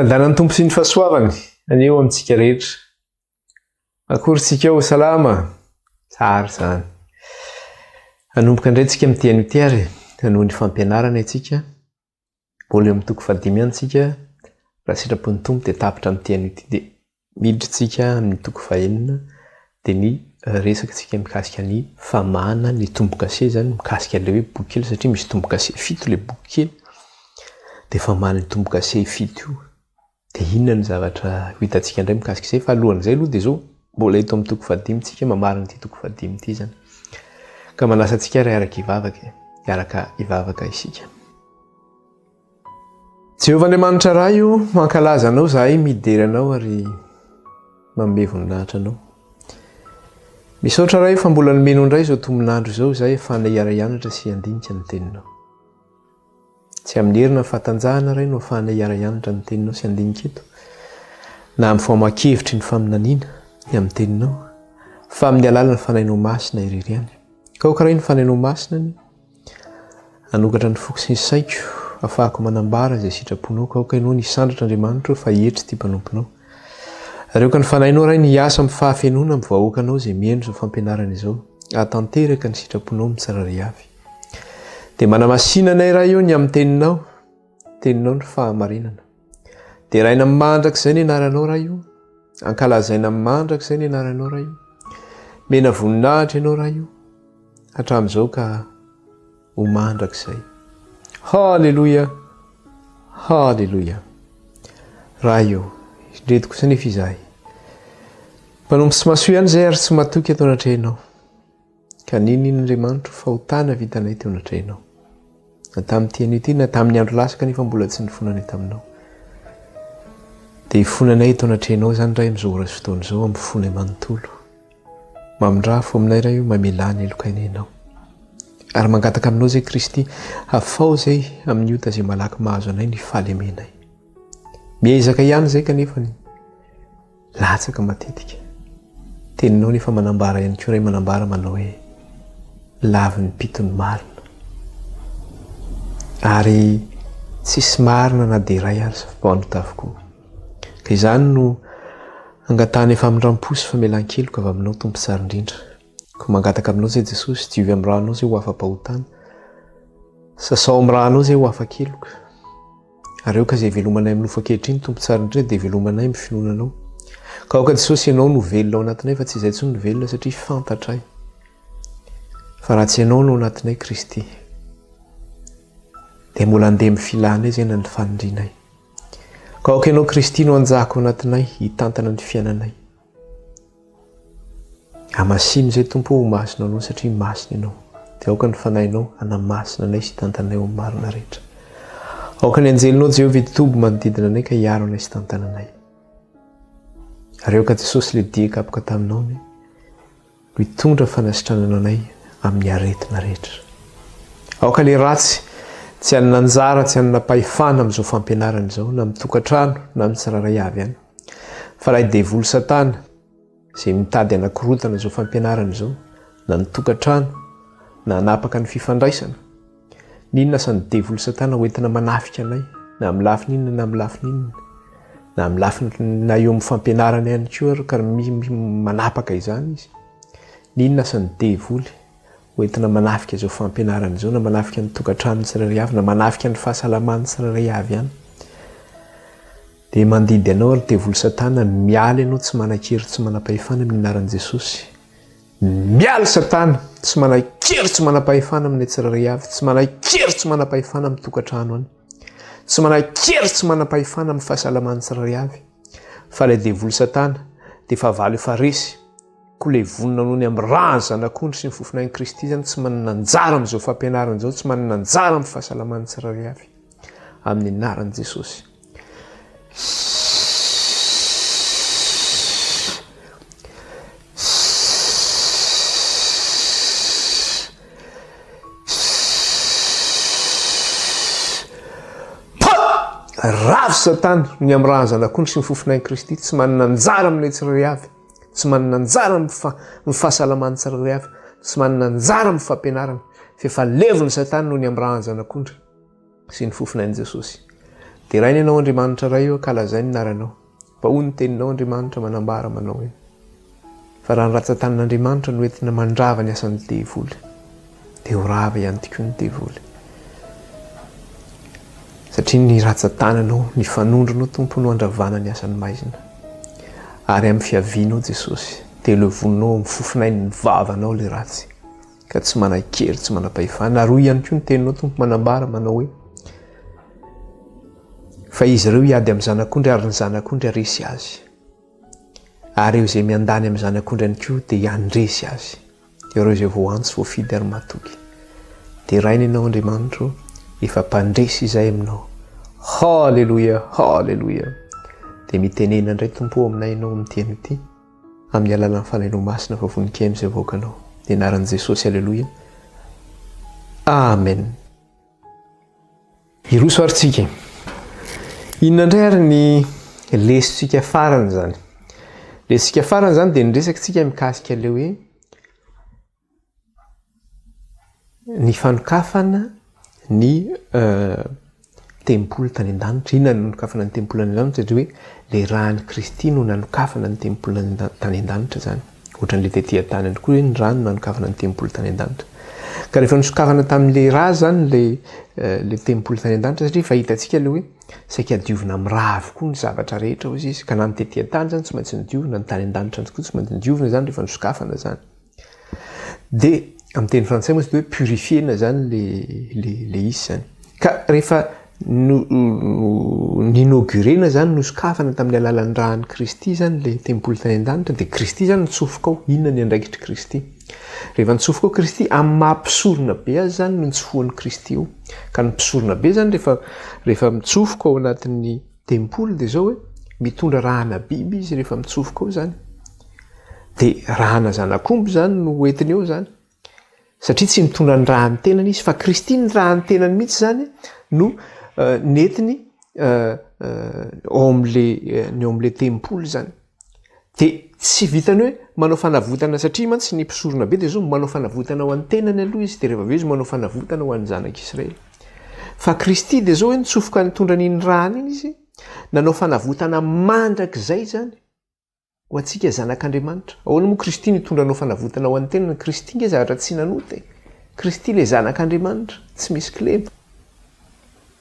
Fiadanan'ny Tompo sy ny fahasoavany anie ho amintsika rehetra. Akory tsika ao, salama? Tsara izany. Hanomboka indray tsika amin'ity anio ity ary hanohy ny fampianarana isika. Mbola eo amin'ny toko fahadimy ihany tsika. Raha sitrapon'ny Tompo dia tapitra amin'ity anio ity dia miditra tsika amin'ny toko fahenina dia ny resaka tsika mikasika ny famahana ny tombo-kase izany mikasika ilay hoe boky kely satria misy tombo-kase fito ilay boky kely dia famahana ny tombo-kase fito io. Dia inona ny zavatra ho hitantsika indray mikasika izay? Fa alohan'izay aloha dia izao, mbola eto amin'ny toko fahadimy tsika mamarana ity toko fahadimy ity izany. Ka manasa antsika ary hiaraka hivavaka e. Hiaraka hivavaka isika. Jehovah Andriamanitra Ray o, mankalaza Anao izahay, midera Anao ary manome voninahitra Anao. Misaotra Ray fa mbola nomenao indray izao tombon'andro izao izahay ahafahanay hiara-hianatra sy handinika ny Teninao. Tsy amin'ny hery na fahatanjahana Ray no ahafahanay hiara-hianatra ny Teninao sy handinika eto, na amin'ny famoahan-kevitry ny faminaniana ny amin'ny Teninao, fa amin'ny alalan'ny Fanahinao Masina irery ihany. Ka aoka Ray ny Fanahinao Masina anie hanokatra ny foko sy ny saiko ahafahako manambara izay sitraponao, ka aoka Ianao ny hisandratra Andriamanitro fa hietry ity mpanomponao. Ary aoka ny Fanahinao Ray ny hiasa amin'ny fahafenoana amin'ny vahoakanao izay mihaino izao fampianarana izao, hahatanteraka ny sitraponao amin'ny tsirairay avy. Dia manamasina anay Ray o ny amin'ny teninao, teninao ny fahamarinana. Deraina mandrakizay ny anaranao Ray o, ankalazaina mandrakizay ny anaranao Ray o. Mena voninahitra ianao Ray o, hatramin'izao ka ho mandrakizay. Haleloia, haleloia. Ray o, indreto kosa nefa izahay. Mpanompo tsy maso ihany izay ary tsy matoky eto anatrehanao. Ka n'inon'inona Andriamanitro fahotana vitanay teo anatrehanao. Na tamin'ity anio ity na tamin'ny andro lasa kanefa mbola tsy nifonanay taminao. Dia hifonanay eto anatrehanao izany Ray amin'izao ora sy fotoana izao amin'ny fonay manontolo. Mamindrafo aminay Ray o, mamelà ny heloka ainay Ianao. Ary mangataka aminao izay Kristy, hafao izay amin'ny ota izay malaky mahazo anay ny fahalemenay. Miezaka ihany izay kanefa ny Latsaka matetika. Teninao nefa manambara ihany koa Ray manambara manao hoe lavin'ny mpito ny marina. Ary tsisy marina na dia iray ary fa mpanota avokoa. Ka izany no angatahana famindram-po sy famelan-keloka avy aminao Tompo tsara indrindra. Koa mangataka aminao izay Jesosy, diovy amin'ny ranao izay ho afa-pahotana. Sasao amin'ny ranao izay ho afa-keloka. Ary aoka izay ivelomanay amin'ny nofo ankehitriny, Tompo tsara indrindra, dia ivelomanay amin'ny finoana Anao. Ka aoka Jesosy Ianao no velona ao anatinay fa tsy izay intsony no velona satria fantatray fa raha tsy Ianao no ao anatinay Kristy dia mbola handeha amin'ny filanay izay na ny fanirianay. Ka aoka Ianao Kristy no hanjaka ao anatinay hitantana ny fiainanay. Hamasino izay Tompo o ho masina anao satria masina ianao. Dia aoka ny fanahinao hanamasina anay sy hitantana anay ho amin'ny marina rehetra. Aoka ny anjelinao Jehovah hitoby manodidina anay ka hiaro anay sy hitantana anay. Ary aoka Jesosy ilay dia kapoka taminao anie no hitondra fanasitranana anay amin'ny aretina rehetra. Aoka ilay ratsy tsy hanana anjara tsy hanana pahefana amin'izao fampianarana izao na amin'ny tokantrano na amin'ny tsirairay avy any. Fa ilay devoly satana izay mitady hanakorontana izao fampianarana izao, na ny tokantrano, na hanapaka ny fifandraisana, n'inona asan'ny devoly satana ho entina manafika anay, na amin'ny lafiny inona na amin'ny lafiny inona, na amin'ny lafiny na eo amin'ny fampianarana ihany koa ary ka manapaka izany izy. N'inona asan'ny devoly ho entina manafika izao fampianarana izao, na manafika ny tokantranon'ny tsirairay avy, na manafika ny fahasalaman'ny tsirairay avy ihany. Dia mandidy anao ry devoly satana miala ianao tsy manan-kery tsy manam-pahefana amin'ny anaran'i Jesosy. Miala satana tsy manan-kery tsy manam-pahefana amin'ny tsirairay avy, tsy manan-kery tsy manam-pahefana amin'ny tokantrano any. Tsy manan-kery tsy manam-pahefana amin'ny fahasalaman'ny tsirairay avy. Fa ilay devoly satana dia fahavalo efa resy. Koa ilay vonona noho ny amin'ny ràn'ny Zanak'ondry sy ny fofonain'i Kristy izany tsy manana anjara amin'izao fampianarana izao, tsy manana anjara amin'ny fahasalaman'ny tsirairay avy. Amin'ny anaran'i Jesosy. Ravo Satana ny amin'ny ràn'ny Zanak'ondry sy ny fofonain'i Kristy, tsy manana anjara amin'ilay tsirairay avy. Tsy manana anjara amin'ny fahasalaman'ny tsirairay avy, tsy manana anjara amin'ny fampianarana, fa efa levon'i Satana noho ny amin'ny ràn'ny Zanak'ondry sy ny fofonain'i Jesosy. Deraina Ianao Andriamanitra Ray o, ankalazaina ny anaranao. Fa hoy ny teninao Andriamanitra manambara manao hoe, Fa raha ny ratsan-tanin'Andriamanitra no entina mandrava ny asan'ny devoly, dia ho rava ihany tokoa ny devoly. Satria ny ratsan-tananao, ny fanondronao Tompo no handravana ny asan'ny maizina. Ary amin'ny fiavianao Jesosy, dia levoninao amin'ny fofonain'ny vavanao ilay ratsy. Ka tsy manan-kery, tsy manam-pahefana. Ary hoy ihany koa ny teninao Tompo manambara manao hoe, Fa izy ireo hiady amin'ny zanak'ondry ary ny zanak'ondry haresy azy. Ary ireo izay miandany amin'ny zanak'ondry ihany koa dia handresy azy. Ireo izay voantso, voafidy ary matoky. Deraina ianao Andriamanitro, efa mpandresy izay aminao. Haleloia, haleloia. Dia mitenena indray Tompo aminay ianao amin'ity anio ity. Amin'ny alalan'ny Fanahinao Masina fa vonon-keno izay avoakanao. Ny anaran'i Jesosy Aleloia. Amen. Hiroso ary tsika. Inona indray ary ny lesontsika farany izany? Lesontsika farany izany dia niresaka tsika mikasika ilay hoe Ny fanokafana ny tempoly tany an-danitra. Inona no nanokafana ny tempoly any an-danitra? Satria hoe ilay ràn'i Kristy no nanokafana ny tempoly tany an-danitra izany. Ohatran'ilay tety an-tany ihany koa hoe ny rà no nanokafana ny tempoly tany an-danitra. Ka rehefa nosokafana tamin'ilay rà izany ilay ilay tempoly tany an-danitra satria efa hitantsika ilay hoe saika diovina amin'ny rà avokoa ny zavatra rehetra hoy izy. Ka na ny tety an-tany izany tsy maintsy nodiovina, ny tany an-danitra koa tsy maintsy nodiovina izany rehefa nosokafana izany. Dia amin'ny teny frantsay moa izy hoe purifier-na izany le le le izy izany. Ka rehefa no ni-inaugurer-na izany, nosokafana tamin'ny alalan'ny ràn'i Kristy izany ilay tempoly tany an-danitra dia Kristy izany nitsofoka ao. Inona ny andraikitr'i Kristy? Rehefa nitsofoka ao Kristy, amin'ny maha mpisorona be azy izany no nitsofohan'i Kristy ao. Ka ny mpisorona be izany rehefa rehefa mitsofoka ao anatin'ny tempoly dia izao hoe mitondra ràna biby izy rehefa mitsofoka ao izany. Dia ràna zanak'omby izany no hoentiny eo izany. Satria tsy mitondra ny ràn'ny tenany izy, fa Kristy ny ràn'ny tenany mihitsy izany no nentiny ao amin'le ny ao amin'le tempoly izany. Dia tsy vitan'ny hoe manao fanavotana satria mantsy ny mpisorona be dia zao manao fanavotana ho an'ny tenany aloha izy dia rehefa avy eo izy manao fanavotana ho an'ny zanak'Israely. Fa Kristy dia zao hoe nitsofoka nitondra an'iny ràny iny izy, nanao fanavotana mandrakizay izany. Ho antsika zanak'Andriamanitra. Ahoana moa Kristy nitondra anao fanavotana ho an'ny tenany? Kristy nge zavatra tsy nanota e. Kristy ilay zanak'Andriamanitra, tsy misy kilema.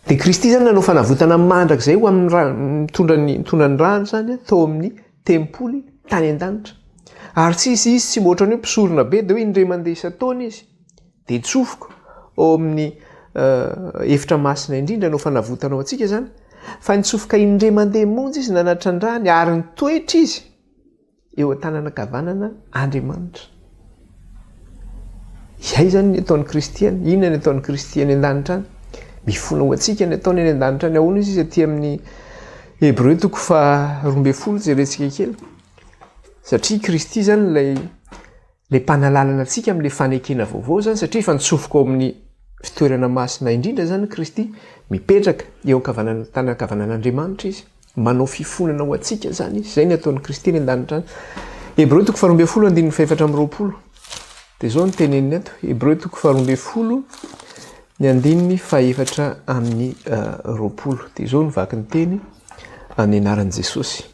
Dia Kristy izany nanao fanavotana mandrakizay ho amin'ny ra, nitondra ny, nitondra ny rany izany tao amin'ny tempoly tany an-danitra. Ary tsy izy, izy tsy mba ohatran'ny hoe mpisorona be dia hoe indray mandeha isan-taona izy. Dia tsofoka ao amin'ny efitra masina indrindra no fanavotana ho antsika izany, fa nitsofoka indray mandeha monja izy nanatrandrahany ary nitoetra izy eo an-tanana ankavanana Andriamanitra. Izay izany ny ataon'i Kristy any. Inona ny ataon'i Kristy any an-danitra any? Mifona ho antsika ny ataony any an-danitra any. Ahoana izy izy aty amin'ny Hebreo toko faha 12 jerentsika kely. Satria Kristy izany ilay Ilay mpanalalana antsika amin'ilay fanekena vaovao izany, satria efa nitsofoka ao amin'ny fitoerana masina indrindra izany Kristy, mipetraka eo ankavanana tanana ankavanan'Andriamanitra izy, manao fifonana ho antsika izany izy, izay ny ataon'i Kristy any an-danitra any. Hebreo toko faharoa ambin'ny folo andininy fahefatra amby 20. Dia izao no teneniny ato, Hebreo toko faharoa ambin'ny folo ny andininy fahefatra amin'ny 20. Dia izao no vaky ny teny amin'ny anaran'i Jesosy.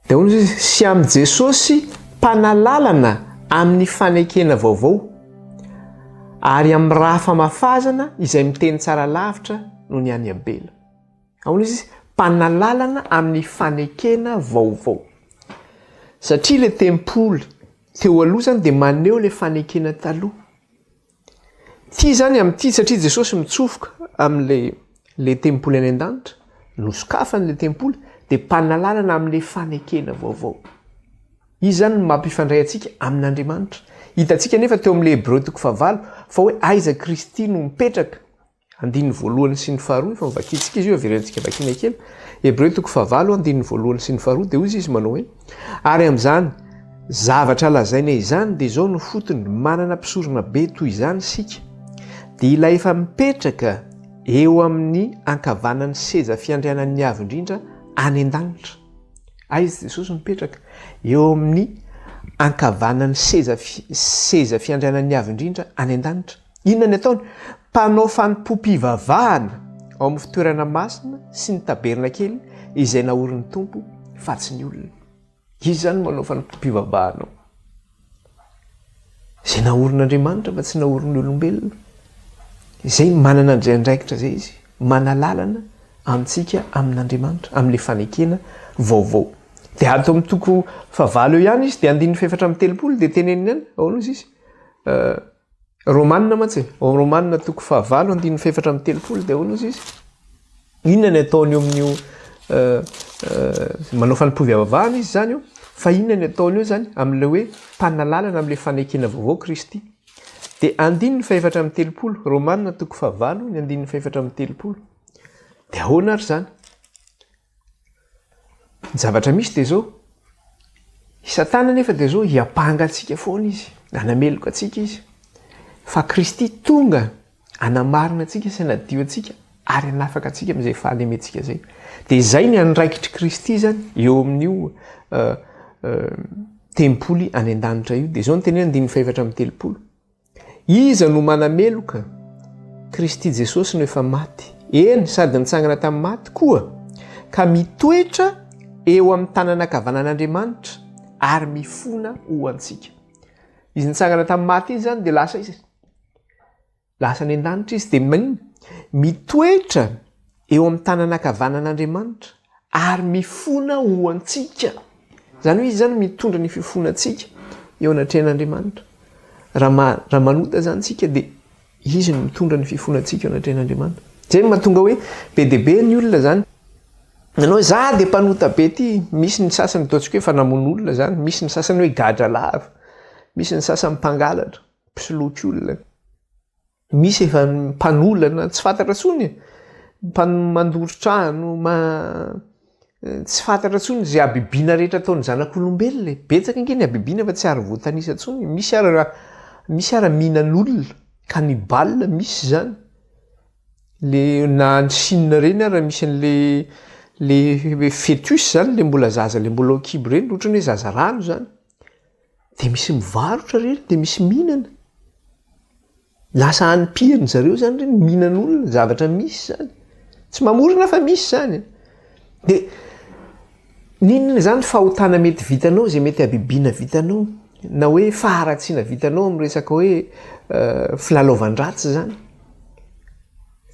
Dia hoy izy, sy amin'i Jesosy mpanalalana amin'ny fanekena vaovao, ary amin'ny rà famafazana izay miteny tsara lavitra noho ny an'i Abela. Ahoana izy? Mpanalalana amin'ny fanekena vaovao. Satria ilay tempoly teo aloha izany dia maneho ilay fanekena taloha. Ity izany amin'ity satria Jesosy mitsofoka amin'ilay le tempoly any an-danitra, nosokafany le tempoly dia mpanalalana amin'ilay fanekena vaovao. Izy izany no mampifandray antsika amin'Andriamanitra. Hitantsika nefa teo amin'ilay Hebreo toko fahavalo fa hoe aiza Kristy no mipetraka. Andininy voalohany sy ny faharoa, efa novakintsika izy io, averentsika vakina kely. Hebreo toko fahavalo, andininy voalohany sy ny faharoa, dia hoy izy manao hoe, Ary amin'izany zavatra lazaina izany dia izao no fotony, manana mpisorona be toy izany isika, dia ilay efa mipetraka eo amin'ny ankavanan'ny seza fiandrianan'ny Avo Indrindra any an-danitra. Aiza Jesosy mipetraka? Eo amin'ny ankavanan'ny seza seza fiandrianan'ny Avo Indrindra any an-danitra. Inona ny ataony? Mpanao fanompoam-pivavahana ao amin'ny fitoerana masina sy ny tabernakely izay naorin'ny Tompo fa tsy ny olona. Iza izany no manao fanompoam-pivavahana ao? Izay naorin'Andriamanitra fa tsy naorin'ny olombelona. Izay manana an'izay andraikitra izay izy, manalalana antsika amin'Andriamanitra, amin'ilay fanekena vaovao. Dia ato amin'ny toko fahavalo eo ihany izy, dia andininy fahefatra amby 30 dia teneniny ihany, ahoana izy izy? Euh, Romanina mantsy e, ao Romanina toko fahavalo andininy fahefatra amby 30 dia ahoana izy izy? Inona ny ataony eo amin'io manao fanompoam-pivavahana izy izany eo, fa inona ny ataony eo izany amin'ilay hoe mpanalalana amin'ilay fanekena vaovao Kristy. Dia andininy fahefatra amby 30, Romanina toko fahavalo ny andininy fahefatra amby 30. Dia ahoana ary izany? Ny zavatra misy dia izao, i Satana anefa dia izao, hiampanga antsika foana izy, hanameloka antsika izy. Fa Kristy tonga hanamarina antsika sy hanadio antsika ary hanafaka antsika amin'izay fahalementsika izay. Dia izay ny andraikitr'i Kristy izany eo amin'io uh, uh, tempoly any an-danitra io. Dia izao ny teneny andininy fahefatra amby 30. Iza no manameloka? Kristy Jesosy no efa maty, eny, sady nitsangana tamin'ny maty koa, ka mitoetra eo amin'ny tanana ankavanan'Andriamanitra ary mifona ho antsika. Izy nitsangana tamin'ny maty izy izany dia lasa izy. Lasa any an-danitra izy dia maninona? Mitoetra eo amin'ny tanana ankavanan'Andriamanitra ary mifona ho antsika. Izany hoe izy izany mitondra ny fifonantsika eo anatrehan'Andriamanitra. Raha ma, raha manota izany tsika dia izy no mitondra ny fifonantsika eo anatrehan'Andriamanitra. Izay no mahatonga hoe be dia be ny olona izany. Nanao hoe za dia mpanota be ity, misy ny sasany ataontsika hoe efa namono olona izany, misy ny sasany hoe gadra lava, misy ny sasany mpangalatra, mpisoloky olona. Misy efa mpanolana tsy fantatra intsony e, mandoro trano, tsy fantatra intsony izay habibiana rehetra ataon'ny zanak'olombelona e. Betsaka ange ny habibiana fa tsy ary voatanisa intsony. Misy ara misy ara mihinan'olona, cannibale misy izany. Le na any Chine ireny ara misy an'le le fetus zany, le mbola zaza le mbola ao an-kibo ireny, ohatran'ny hoe zaza rano zany. Dia misy mivarotra ireny, dia misy mihinana. Lasa hanim-pian-dry zareo zany ireny, mihinan'olona, zavatra misy zany. Tsy mamorona fa misy zany. Dia n'inona zany fahotana mety vitanao, izay mety habibiana vitanao, na hoe faharatsiana vitanao amin'ny resaka hoe euh, filalaovan-dratsy zany.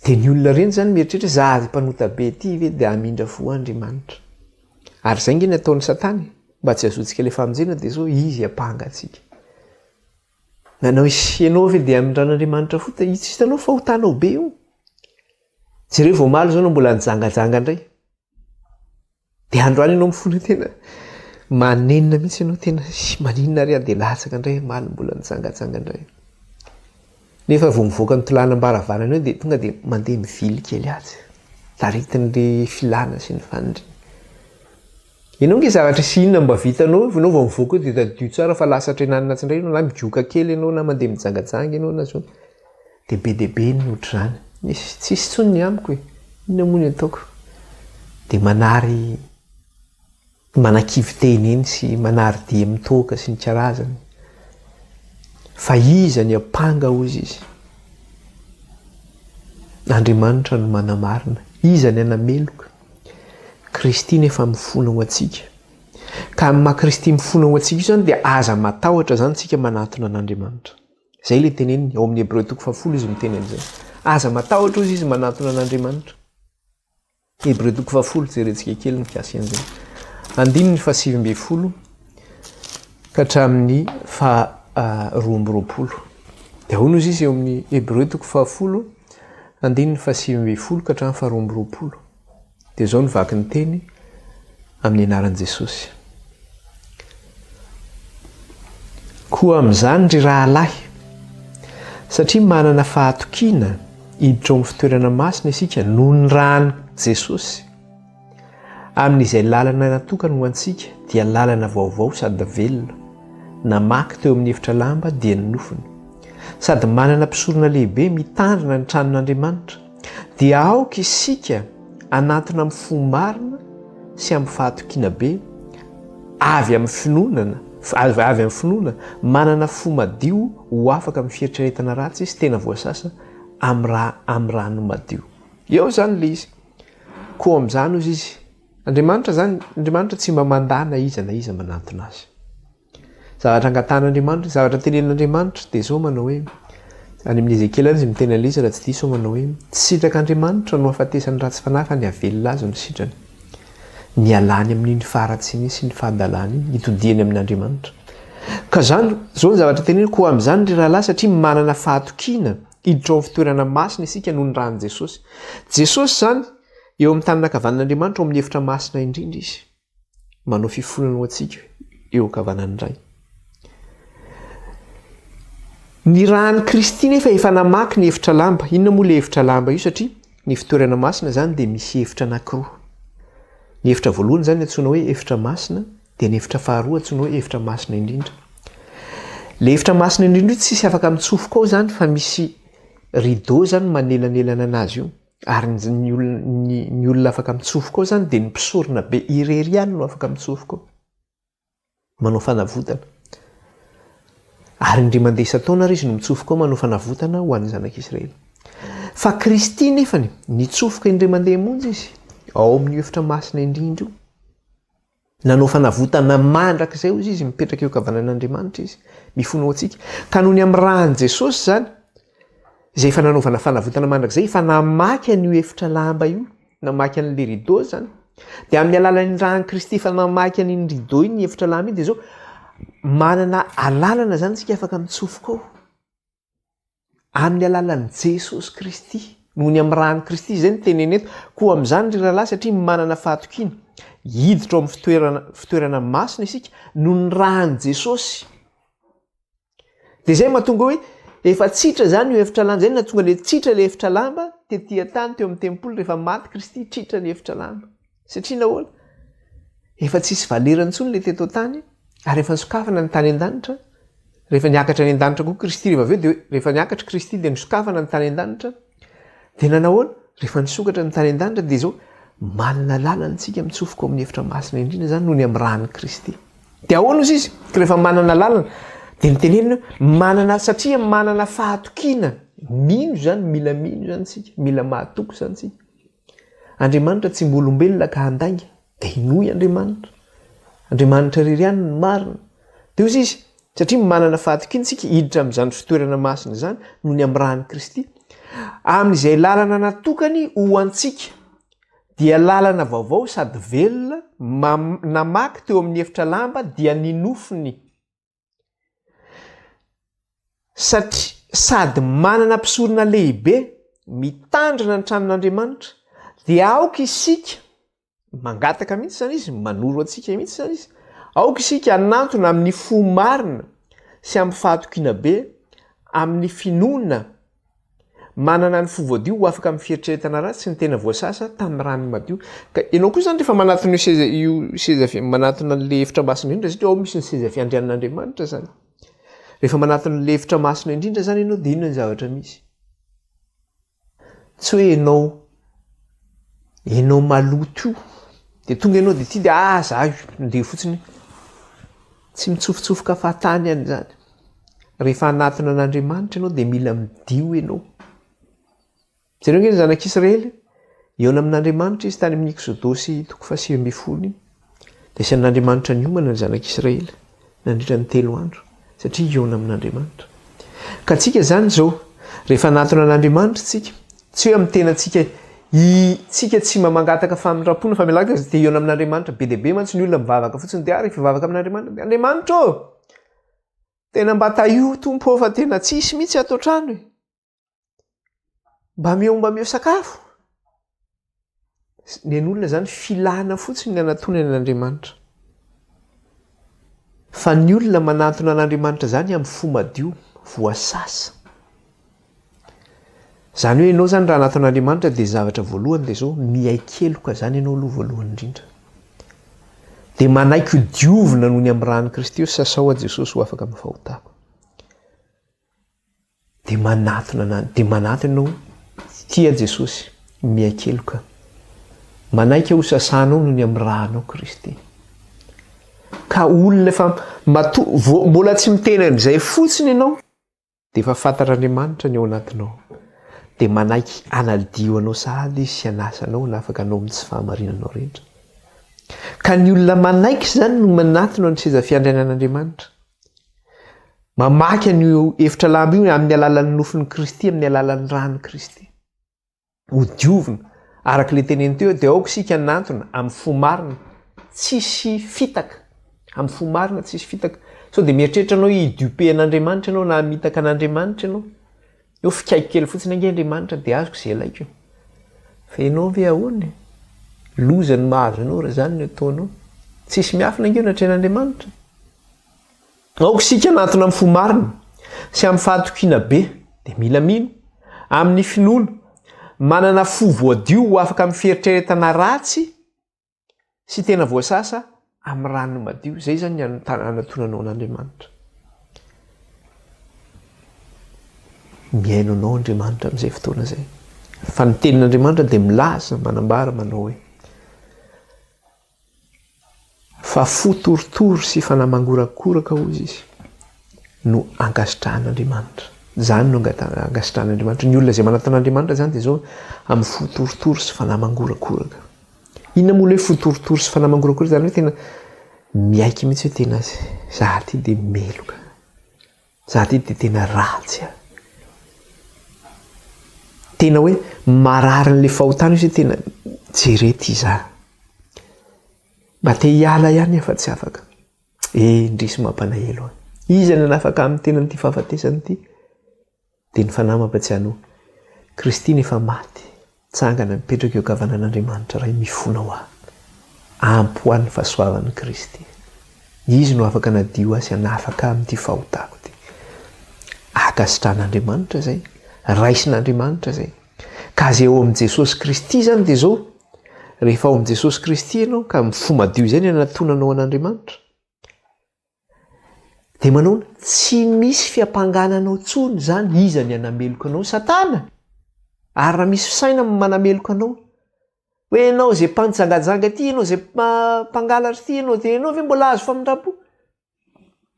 Dia ny olona ireny zany mieritreritra za mpanota be ity ve dia hamindra fo Andriamanitra. Ary izay nge ny ataon'i Satana e. Mba tsy hazoantsika ilay famonjena dia izao izy hiampanga antsika. Nanao hisy ianao ve dia hamindran'Andriamanitra fo? Tsy hitanao fa fahotanao be io. Jereo vao omaly izao anao mbola nijangajanga indray. Dia androany ianao mifona tena manenina mihitsy ianao tena maninona ary aho dia latsaka indray omaly mbola nijangajanga indray. Nefa vao mivoaka ny tolanam-baravarana eo dia tonga dia mandeha mivily kely atsy. Taritin'ilay filana sy ny faniriana. Ianao nge zavatra sy inona mba vitanao eo, ianao vao mivoaka eo dia tadidio tsara fa lasa hatreny atsy indray ianao na migoka kely ianao na mandeha mijangajanga ianao na zao. Dia be dia be ny ohatr'izany. Misy tsisy intsony ny amiko e. Inona moa ny ataoko? Dia manary manakivy tena eny sy manary dia amin'ny toaka sy ny karazany. Fa iza ny ampanga hozy izy? Andriamanitra no manamarina. Iza ny hanameloka? Kristy nefa mifona ho antsika. Ka amin'ny maha Kristy mifona ho antsika io izany dia aza matahotra izany tsika manatona an'Andriamanitra. Izay ilay teneniny, ao amin'ny Hebreo toko fahafolo izy miteny an'izay. Aza matahotra hozy izy manatona an'Andriamanitra. Hebreo toko fahafolo, jerentsika kely ny mikasika an'izay. Andininy faha-19 ka hatramin'ny faha-22. Dia ahoana hozy izy eo amin'ny Hebreo toko fahafolo, andininy faha-19 ka hatramin'ny faha-22. Dia izao no vaky ny teny amin'ny anaran'i Jesosy. Koa amin'izany ry rahalahy, satria manana fahatokiana hiditra ao amin'ny fitoerana masina isika noho ny ran'i Jesosy, amin'izay lalana natokany ho antsika dia lalana vaovao sady velona, namaky teo amin'ny efitra lamba dia ny nofony, sady manana mpisorona lehibe mitandrina ny tranon'Andriamanitra, Dia aoka isika hanantona amin'ny fo marina sy amin'ny fahatokiana be, avy amin'ny finoana, avy amin'ny finoana, manana fo madio ho afaka amin'ny fieritreretana ratsy sy tena voasasa. Amin'ny ra, amin'ny rano madio. Eo izany ilay izy. Koa amin'izany hozy izy, Andriamanitra izany, Andriamanitra tsy mba mandà na iza na iza manantona azy. Zavatra angatahan'Andriamanitra, zavatra tenenin'Andriamanitra dia izao manao hoe, any amin'ny Ezekiela any izy miteny an'ilay izy raha tsy diso aho manao hoe, tsy sitrak'Andriamanitra no hahafatesan'ny ratsy fanahy fa ny hahavelona azy no sitrany. Ny hialany amin'iny faharatsiany iny sy ny fahadalany iny, hitodihany amin'Andriamanitra. Ka izany, izao ny zavatra teneniko, koa amin'izany ry rahalahy, satria manana fahatokiana hiditra ao amin'ny fitoerana masina isika noho ny ran'i Jesosy. Jesosy izany, eo amin'ny tanana ankavanan'Andriamanitra, ao amin'ny efitra masina indrindra izy. Manao fifonana ho antsika eo ankavanan'ny Ray. Ny ran'i Kristy nefa efa namaky ny efitra lamba. Inona moa ilay efitra lamba io? Satria ny fitoerana masina izany dia misy efitra anankiroa. Ny efitra voalohany izany antsoina hoe efitra masina, dia ny efitra faharoa antsoina hoe efitra masina indrindra. Ilay efitra masina indrindra io tsisy afaka mitsofoka ao izany fa misy rideau izany manelanelana anazy io. Ary ny ny olona ny ny olona afaka mitsofoka ao izany dia ny mpisorona be irery ihany no afaka mitsofoka ao. Manao fanavotana. Ary indray mandeha isan-taona ary izy no mitsofoka ao manao fanavotana ho an'ny zanak'Israely. Fa Kristy nefany, nitsofoka indray mandeha monja izy, ao amin'io efitra masina indrindra io. Nanao fanavotana mandrakizay hozy izy, mipetraka eo ankavanan'Andriamanitra izy, mifona ho antsika. Ka noho ny amin'ny ràn'i Jesosy izany, izay efa nanaovana fanavotana mandrakizay, efa namaky an'io efitra lamba io, namaky an'ilay rideau izany, dia amin'ny alalan'ny ràn'i Kristy efa namaky an'iny rideau iny, ny efitra lamba iny, dia izao, manana alalana izany isika afaka mitsofoka ao. Amin'ny alalan'i Jesosy Kristy, noho ny amin'ny ràn'i Kristy, izay no teneno eto. Koa amin'izany, ry rahalahy, satria manana fahatokiana hiditra ao amin'ny fitoerana, fitoerana masina isika, noho ny ràn'i Jesosy. Dia izay mahatonga hoe efa tsitra izany io efitra lamba, izay no nahatonga ilay tsitra ilay efitra lamba tety an-tany teo amin'ny tempoly rehefa maty Kristy, tritra ny efitra lamba. Satria nahoana? Efa tsisy valerany intsony ilay teto an-tany ary efa nisokafana ny tany an-danitra. Rehefa niakatra any an-danitra koa Kristy rehefa avy eo dia rehefa niakatra Kristy dia nisokafana ny tany an-danitra. Dia nanahoana? Rehefa nisokatra ny tany an-danitra dia izao manana lalana isika mitsofoka ao amin'ny efitra masina indrindra izany noho ny amin'ny ran'i Kristy. Dia ahoana ozy izy? Rehefa manana lalana dia niteneniny hoe manana satria manana fahatokiana. Mino izany, mila mino izany isika, mila mahatoky izany isika. Andriamanitra tsy mba olombelona ka handainga, dia hinoy Andriamanitra. Andriamanitra irery ihany no marina. Dia hoy izy, satria manana fahatokiana isika hiditra amin'izany fitoerana masina izany noho ny amin'ny ran'i Kristy, amin'izay lalana natokany ho antsika, dia lalana vaovao sady velona, namaky teo amin'ny efitra lamba dia ny nofony. Satria sady manana mpisorona lehibe mitandrina ny tranon'Andriamanitra, dia aoka isika, mangataka mihitsy izany izy, manoro antsika mihitsy izany izy, aoka isika hanantona amin'ny fo marina sy amin'ny fahatokiana be, amin'ny finoana Manana ny fo voadio ho afaka amin'ny fieritreretana ratsy sy ny tena voasasa tamin'ny rano madio. Ka ianao koa izany rehefa manatona io seza io seza fi- manatona an'ilay efitra masina indrindra satria ao misy ny seza fiandrianan'Andriamanitra izany. Rehefa manatona an'ilay efitra masina indrindra izany ianao dia inona ny zavatra misy? Tsy hoe ianao ianao maloto io dia tonga ianao dia ity dia ah za io ndeha fotsiny. Tsy mitsofotsofoka fahatany an'izany. Rehefa hanatona an'Andriamanitra ianao dia mila midio ianao. Jereo ange ny zanak'Israely, hihaona amin'Andriamanitra izy tany amin'ny Eksodosy toko fahasivy ambin'ny folo iny. Dia asian'Andriamanitra niomana ny zanak'Israely nandritra ny telo andro satria hihaona amin'Andriamanitra. Ka antsika izany izao, rehefa hanatona an'Andriamanitra isika, tsy hoe amin'ny tenantsika i tsika tsy mba mangataka famindram-po na famelana dia hihaona amin'Andriamanitra. Be dia be mantsy ny olona mivavaka fotsiny dia ah rehefa hivavaka amin'Andriamanitra dia Andriamanitra ô! Tena mba tahio Tompo ô fa tena tsisy mihitsy ato an-trano e. Mba meo mba meo sakafo. Ny an'olona zany filana fotsiny ny anatonany an'Andriamanitra. Fa ny olona manantona an'Andriamanitra zany amin'ny fo madio, voasasa. Izany hoe ianao izany raha hanatona an'Andriamanitra dia zavatra voalohany dia izao, miaiky heloka izany ianao aloha voalohany indrindra. Dia manaiky ho diovina noho ny amin'ny ran'i Kristy hoe sasao aho Jesosy ho afaka amin'ny fahotako. Dia manatona ana, dia manatona ianao, tia Jesosy, miaiky heloka. Manaiky aho ho sasanao noho ny amin'ny ranao Kristy. Ka olona efa mato, mbola tsy miteny an'izay fotsiny ianao, Dia efa fantatr'Andriamanitra ny ao anatinao. Dia manaiky hanadio anao sahady Izy sy hanasa anao hanafaka anao amin'ny tsy fahamarinanao rehetra. Ka ny olona manaiky izany no manatona ny seza fiandrianan'Andriamanitra. Mamaky an'io efitra lamba io amin'ny alalan'ny nofon'i Kristy, amin'ny alalan'ny ran'i Kristy. Hodiovina. Araka ilay teneny teo dia aoka isika hanantona amin'ny fo marina, tsisy fitaka. Amin'ny fo marina, tsisy fitaka. Sao dia mieritreritra anao hi-duper an'Andriamanitra ianao na hamitaka an'Andriamanitra ianao. Eo fikaiko kely fotsiny ange Andriamanitra dia azoko izay ilaiko. Fa ianao ve ahoana e? Loza ny mahazo anao raha izany no ataonao. Tsisy miafina ange eo anatrehan'Andriamanitra. Aoka isika hanatona amin'ny fo marina sy amin'ny fahatokiana be, dia mila mino, amin'ny finoana, manana fo voadio ho afaka amin'ny fieritreretana ratsy sy tena voasasa amin'ny rano madio. Izay izany ny anatonanao an'Andriamanitra. Mihaino anao Andriamanitra amin'izay fotoana izay. Fa ny tenin'Andriamanitra dia milaza, manambara, manao hoe Fa fo torotoro sy fanahy mangorakoraka, hozy izy, no ankasitrahan'Andriamanitra. Izany no ankasitrahan'Andriamanitra. Ny olona izay manatona an'Andriamanitra izany dia izao, amin'ny fo torotoro sy fanahy mangorakoraka. Inona moa ilay fo torotoro sy fanahy mangorakoraka? Izany hoe tena miaiky mihitsy hoe tena za ty dia meloka. Za ty dia tena ratsy a. Tena hoe mararin'ilay fahotana izy hoe tena jere ty za. Mba te hiala ihany aho fa tsy afaka. Eh, indrisy mampalahelo ahy. Iza no nanafaka amin'ny tenan'ity fahafatesana ity? Dia ny Fanahy mampatsiahy anao, Kristy no efa maty, tsangana mipetraka eo ankavanan'Andriamanitra Ray mifona ho ahy. Ampy ho ahy ny fahasoavan'i Kristy. Izy no afaka hanadio ahy sy hanafaka ahy amin'ity fahotako ity. Ankasitrahan'Andriamanitra izay, raisin'Andriamanitra izay. Ka izay ao amin'i Jesosy Kristy izany dia izao, rehefa ao amin'i Jesosy Kristy ianao ka amin'ny fo madio izay ny anatonanao an'Andriamanitra, Dia manaona? Tsy misy fiampangana anao intsony izany, iza ny hanameloka anao? Satana! Ary raha misy fisaina manameloka anao, hoe ianao izay mpijangajanga ity, ianao izay mpangalatra ity, ianao dia ianao ve mbola hahazo famindram-po?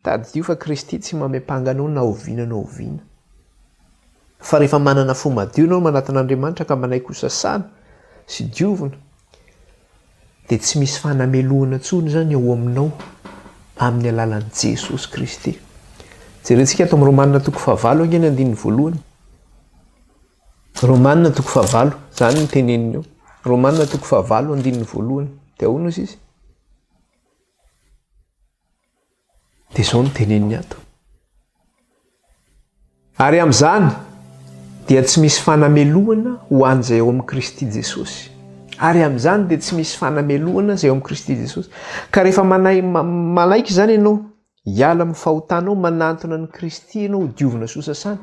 Tadidio fa Kristy tsy mameampanga anao na oviana na oviana. Fa rehefa manana fo madio ianao manatona an'Andriamanitra ka manaiky ho sasana sy diovina, dia tsy misy fanamelohana intsony izany ao aminao amin'ny alalan'i Jesosy Kristy. Jerentsika ato amin'ny Romana toko fahavalo ange ny andininy voalohany. Romana toko fahavalo, izany ny teneniny eo. Romana toko fahavalo andininy voalohany. Dia ahoana ozy izy? Dia izao no teneniny ato. Ary amin'izany dia tsy misy fanamelohana ho an'izay ao amin'i Kristy Jesosy. Ary amin'izany dia tsy misy fanamelohana izay ao amin'i Kristy Jesosy. Ka rehefa manay, manaiky izany ianao, hiala amin'ny fahotanao, manantona an'i Kristy ianao, ho diovina sy ho sasana.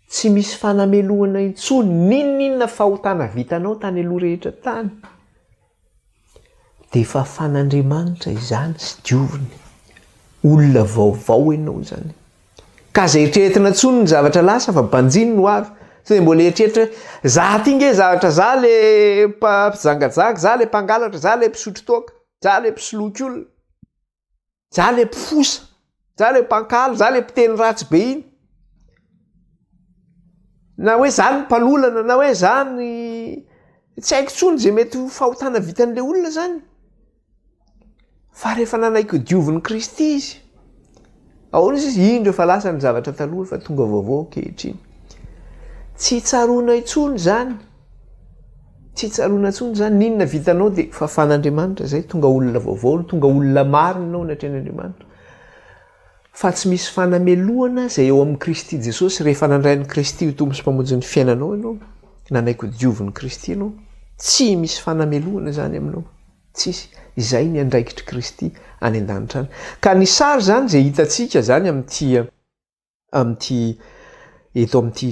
Tsy misy fanamelohana intsony, n'inon'inona fahotana vitanao tany aloha rehetra tany. Dia fafan'Andriamanitra izany sy dioviny. Olona vaovao ianao izany. Ka aza eritreretina intsony ny zavatra lasa fa banjino ny ho avy. Sao dia mbola eritreritra hoe za ty nge zavatra za le mpijangajanga, za le mpangalatra, za le mpisotro toaka, za le mpisoloky olona. Za le mpifosa, za le mpankalo, za le mpiteny ratsy be iny. Na hoe za ny mpalolana, na hoe za ny tsy haiko intsony zay mety ho fahotana vitan'le olona zany. Fa rehefa nanaiky ho diovin'i Kristy izy, ahoana izy izy? Indro efa lasa ny zavatra taloha efa tonga vaovao ankehitriny. Tsy tsaroana intsony zany. Tsy tsaroana intsony izany, n'inona vitanao dia fafan'Andriamanitra izay, tonga olona vaovao, tonga olona marina ianao anatrehan'Andriamanitra. Fa tsy misy fanamelohana izay eo amin'i Kristy Jesosy, rehefa nandray an'i Kristy ho Tompo sy Mpamonjy ny fiainanao ianao, nanaiky ho diovin'i Kristy ianao, tsy misy fanamelohana izany aminao. Tsisy. Izay ny andraikitr'i Kristy any an-danitra any. Ka ny sary izany izay hitantsika izany amin'ity amin'ity eto amin'ity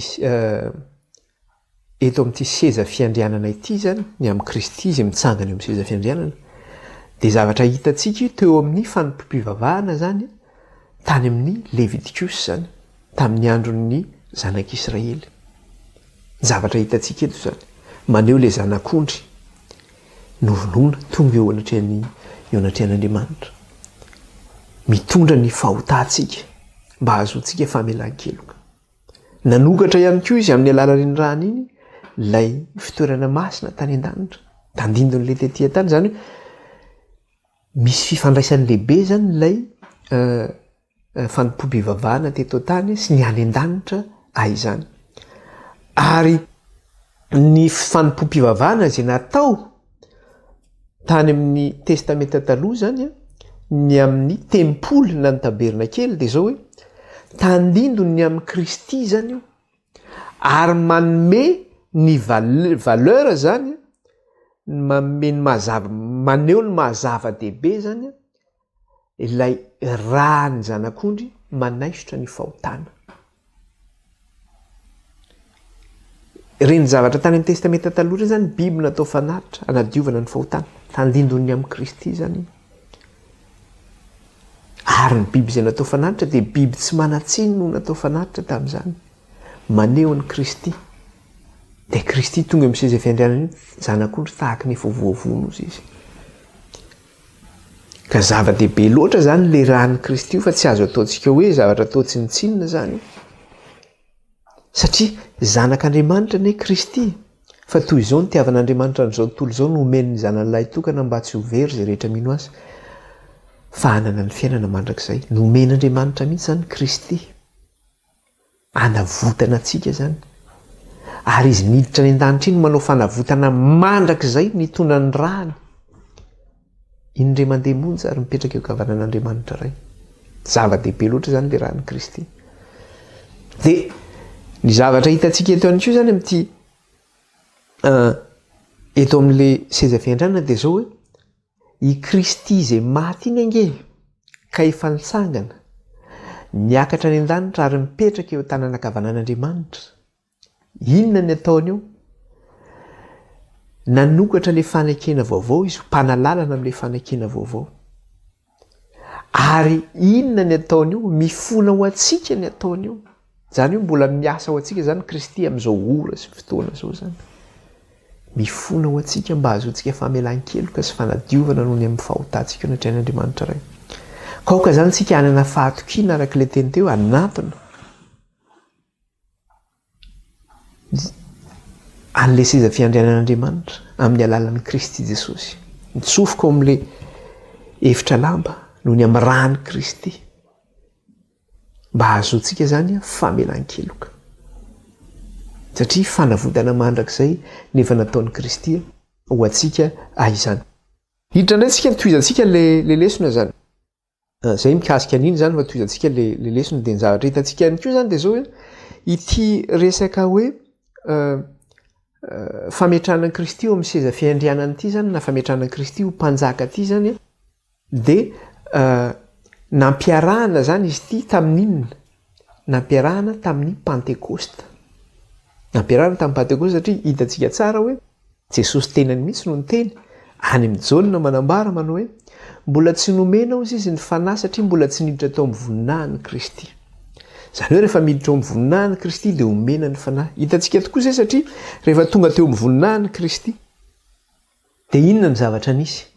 eto amin'ity seza fiandrianana ity izany, ny amin'i Kristy izay mitsangana eo amin'ny seza fiandrianana, dia zavatra hitantsika io teo amin'ny fanompoam-pivavahana izany, tany amin'ny Levitikosy izany, tamin'ny andron'ny zanak'Israely. Ny zavatra hitantsika eto izany, maneho ilay zanak'ondry novonoina tonga eo anatrehan'ny eo anatrehan'Andriamanitra. Mitondra ny fahotantsika mba hahazoantsika famelan-keloka. Nanokatra ihany koa izy amin'ny alalan'iny rany iny ilay fitoerana masina tany an-danitra, tandindon'ilay tety an-tany. Izany hoe misy fifandraisany lehibe izany ilay fanompoam-pivavahana teto an-tany sy ny any an-danitra izany. Ary ny fanompoam-pivavahana izay natao tany amin'ny Testamenta Taloha izany, ny amin'ny tempoly na ny tabernakely dia izao hoe, tandindon'ny ny amin'i Kristy izany io, ary manome ny valeur izany, manome ny maha maneho ny maha zava-dehibe izany ilay ràn'ny Zanak'ondry manaisotra ny fahotana. Ireny zavatra tany amin'ny Testamenta Taloha ireny izany biby natao fanatitra hanadiovana ny fahotana. Tandindon'ny amin'i Kristy izany iny. Ary ny biby izay natao fanatitra dia biby tsy manan-tsiny no natao fanatitra tamin'izany. Maneho an'i Kristy. Dia Kristy tonga eo amin'ny seza fiandrianana iny, Zanak'ondry tahaka ny efa voavono izy. Ka zava-dehibe loatra zany le ran'i Kristy io fa tsy azo ataontsika hoe zavatra atao tsinontsinona zany io. Satria zanak'Andriamanitra anie Kristy e. Fa toy izao nitiavan'Andriamanitra an'izao tontolo izao nomeny ny zanany lahitokana mba tsy ho very izay rehetra mino azy fa hanana ny fiainana mandrakizay. Nomen'Andriamanitra mihitsy zany Kristy. Anavotana antsika izany. Ary izy niditra any an-danitra iny manao fanavotana mandrakizay nitondra ny rany. Indray mandeha monja ary mipetraka eo ankavanan'Andriamanitra Ray. Zava-dehibe loatra izany ilay ran'i Kristy. Dia ny zavatra hitantsika eto ihany koa izany amin'ity eh, eto amin'ilay seza fiandrianana dia izao hoe I Kristy izay maty iny ange ka efa nitsangana, niakatra any an-danitra ary mipetraka eo an-tanana ankavanan'Andriamanitra. Inona ny ataony eo? Nanokatra ilay fanekena vaovao izy, ho mpanalalana amin'ilay fanekena vaovao. Ary inona ny ataony eo? Mifona ho antsika ny ataony eo. Izany hoe mbola miasa ho antsika izany Kristy amin'izao ora sy fotoana izao izany. Mifona ho antsika mba hahazoantsika famelan-keloka sy fanadiovana noho ny amin'ny fahotantsika eo anatrehan'Andriamanitra Ray. Ka aoka izany isika hanana fahatokiana araka ilay teny teo, hanantona an'ilay seza fiandrianan'Andriamanitra amin'ny alalan'i Kristy Jesosy. Mitsofoka ao amin'ilay efitra lamba noho ny amin'ny ran'i Kristy. Mba hahazoantsika izany famelan-keloka. Satria fanavotana mandrakizay ny efa nataon'i Kristy ho antsika izany. Hiditra indray tsika, tohizantsika le lesona izany. Zay mikasika an'iny izany fa tohizantsika le le lesona. Dia ny zavatra hitantsika ihany koa izany dia izao hoe ity resaka hoe fametrahana an'i Kristy eo amin'ny seza fiandrianana ity izany na fametrahana an'i Kristy ho mpanjaka ity izany Dia nampiarahana izany izy ity tamin'ny inona? Nampiarahana tamin'ny Pantekosta. Nampiarahana tamin'ny Pantekosta satria hitantsika tsara hoe Jesosy tenany mihitsy no niteny any amin'i Jaona manambara manao hoe mbola tsy nomena hozy izy ny fanahy satria mbola tsy niditra tao amin'ny voninahiny Kristy. Izany hoe rehefa miditra ao amin'ny voninahiny Kristy dia omena ny fanahy. Hitantsika tokoa izay satria rehefa tonga teo amin'ny voninahiny Kristy Dia inona ny zavatra nisy?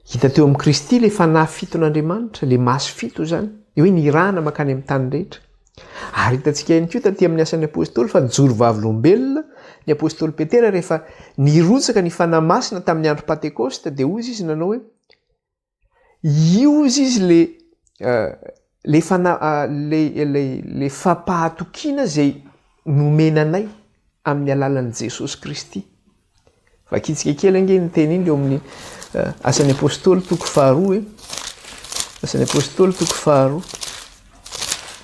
Hita teo amin'i Kristy ilay fanahy fiton'Andriamanitra, ilay maso fito izany, ny hoe nirahana mankany amin'ny tany rehetra. Ary hitantsika ihany koa taty amin'ny asan'ny apostoly fa nijoro vavolombelona ny apostoly Petera rehefa nirotsaka ny fanahy masina tamin'ny andro Pantekosta dia hoy izy nanao hoe Io ozy izy le le fana le le le fampahatokiana zay nomena anay amin'ny alalan'i Jesosy Kristy. Vakintsika kely ange ny teny iny eo amin'ny Asan'ny Apostoly toko faharoa e. Asan'ny Apostoly toko faharoa.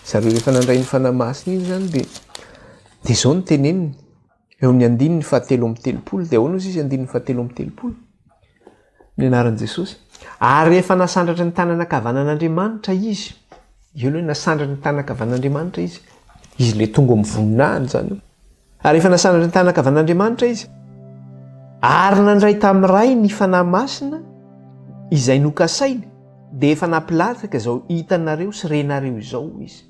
Zareo rehefa nandray ny Fanahy Masina iny zany de de zao no teneniny. Eo amin'ny andininy fahatelo amby 30 dia ahoana ozy izy andininy fahatelo amby 30? Ny anaran'i Jesosy. Ary rehefa nasandratry ny tanana ankavanan'Andriamanitra izy, eo aloha hoe nasandratry ny tanana ankavanan'Andriamanitra izy, izy ilay tonga amin'ny voninahiny izany io. Ary rehefa nasandratry ny tanana ankavanan'Andriamanitra izy, ary nandray tamin'ny Ray ny Fanahy Masina izay nokasainy, dia efa nampilatsaka izao hitanareo sy renareo izao izy.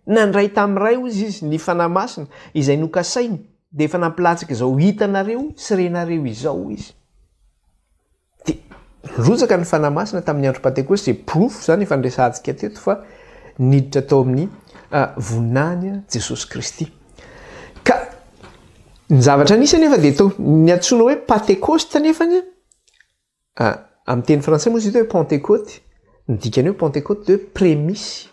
Nandray tamin'ny Ray, hozy izy, ny Fanahy Masina, izay nokasainy, dia efa nampilatsaka izao hitanareo sy renareo izao izy. Dia nirotsaka ny Fanahy Masina tamin'ny andro Pantekosty, izay porofo izany efa niresahantsika teto fa niditra tao amin'ny voninahiny Jesosy Kristy. Ka ny zavatra nisy anefa dia tao ny antsoina hoe Patekosta nefany amin'ny teny frantsay moa izy io hoe Pentekoty, ny dikany hoe Pentekoty dia hoe premisy.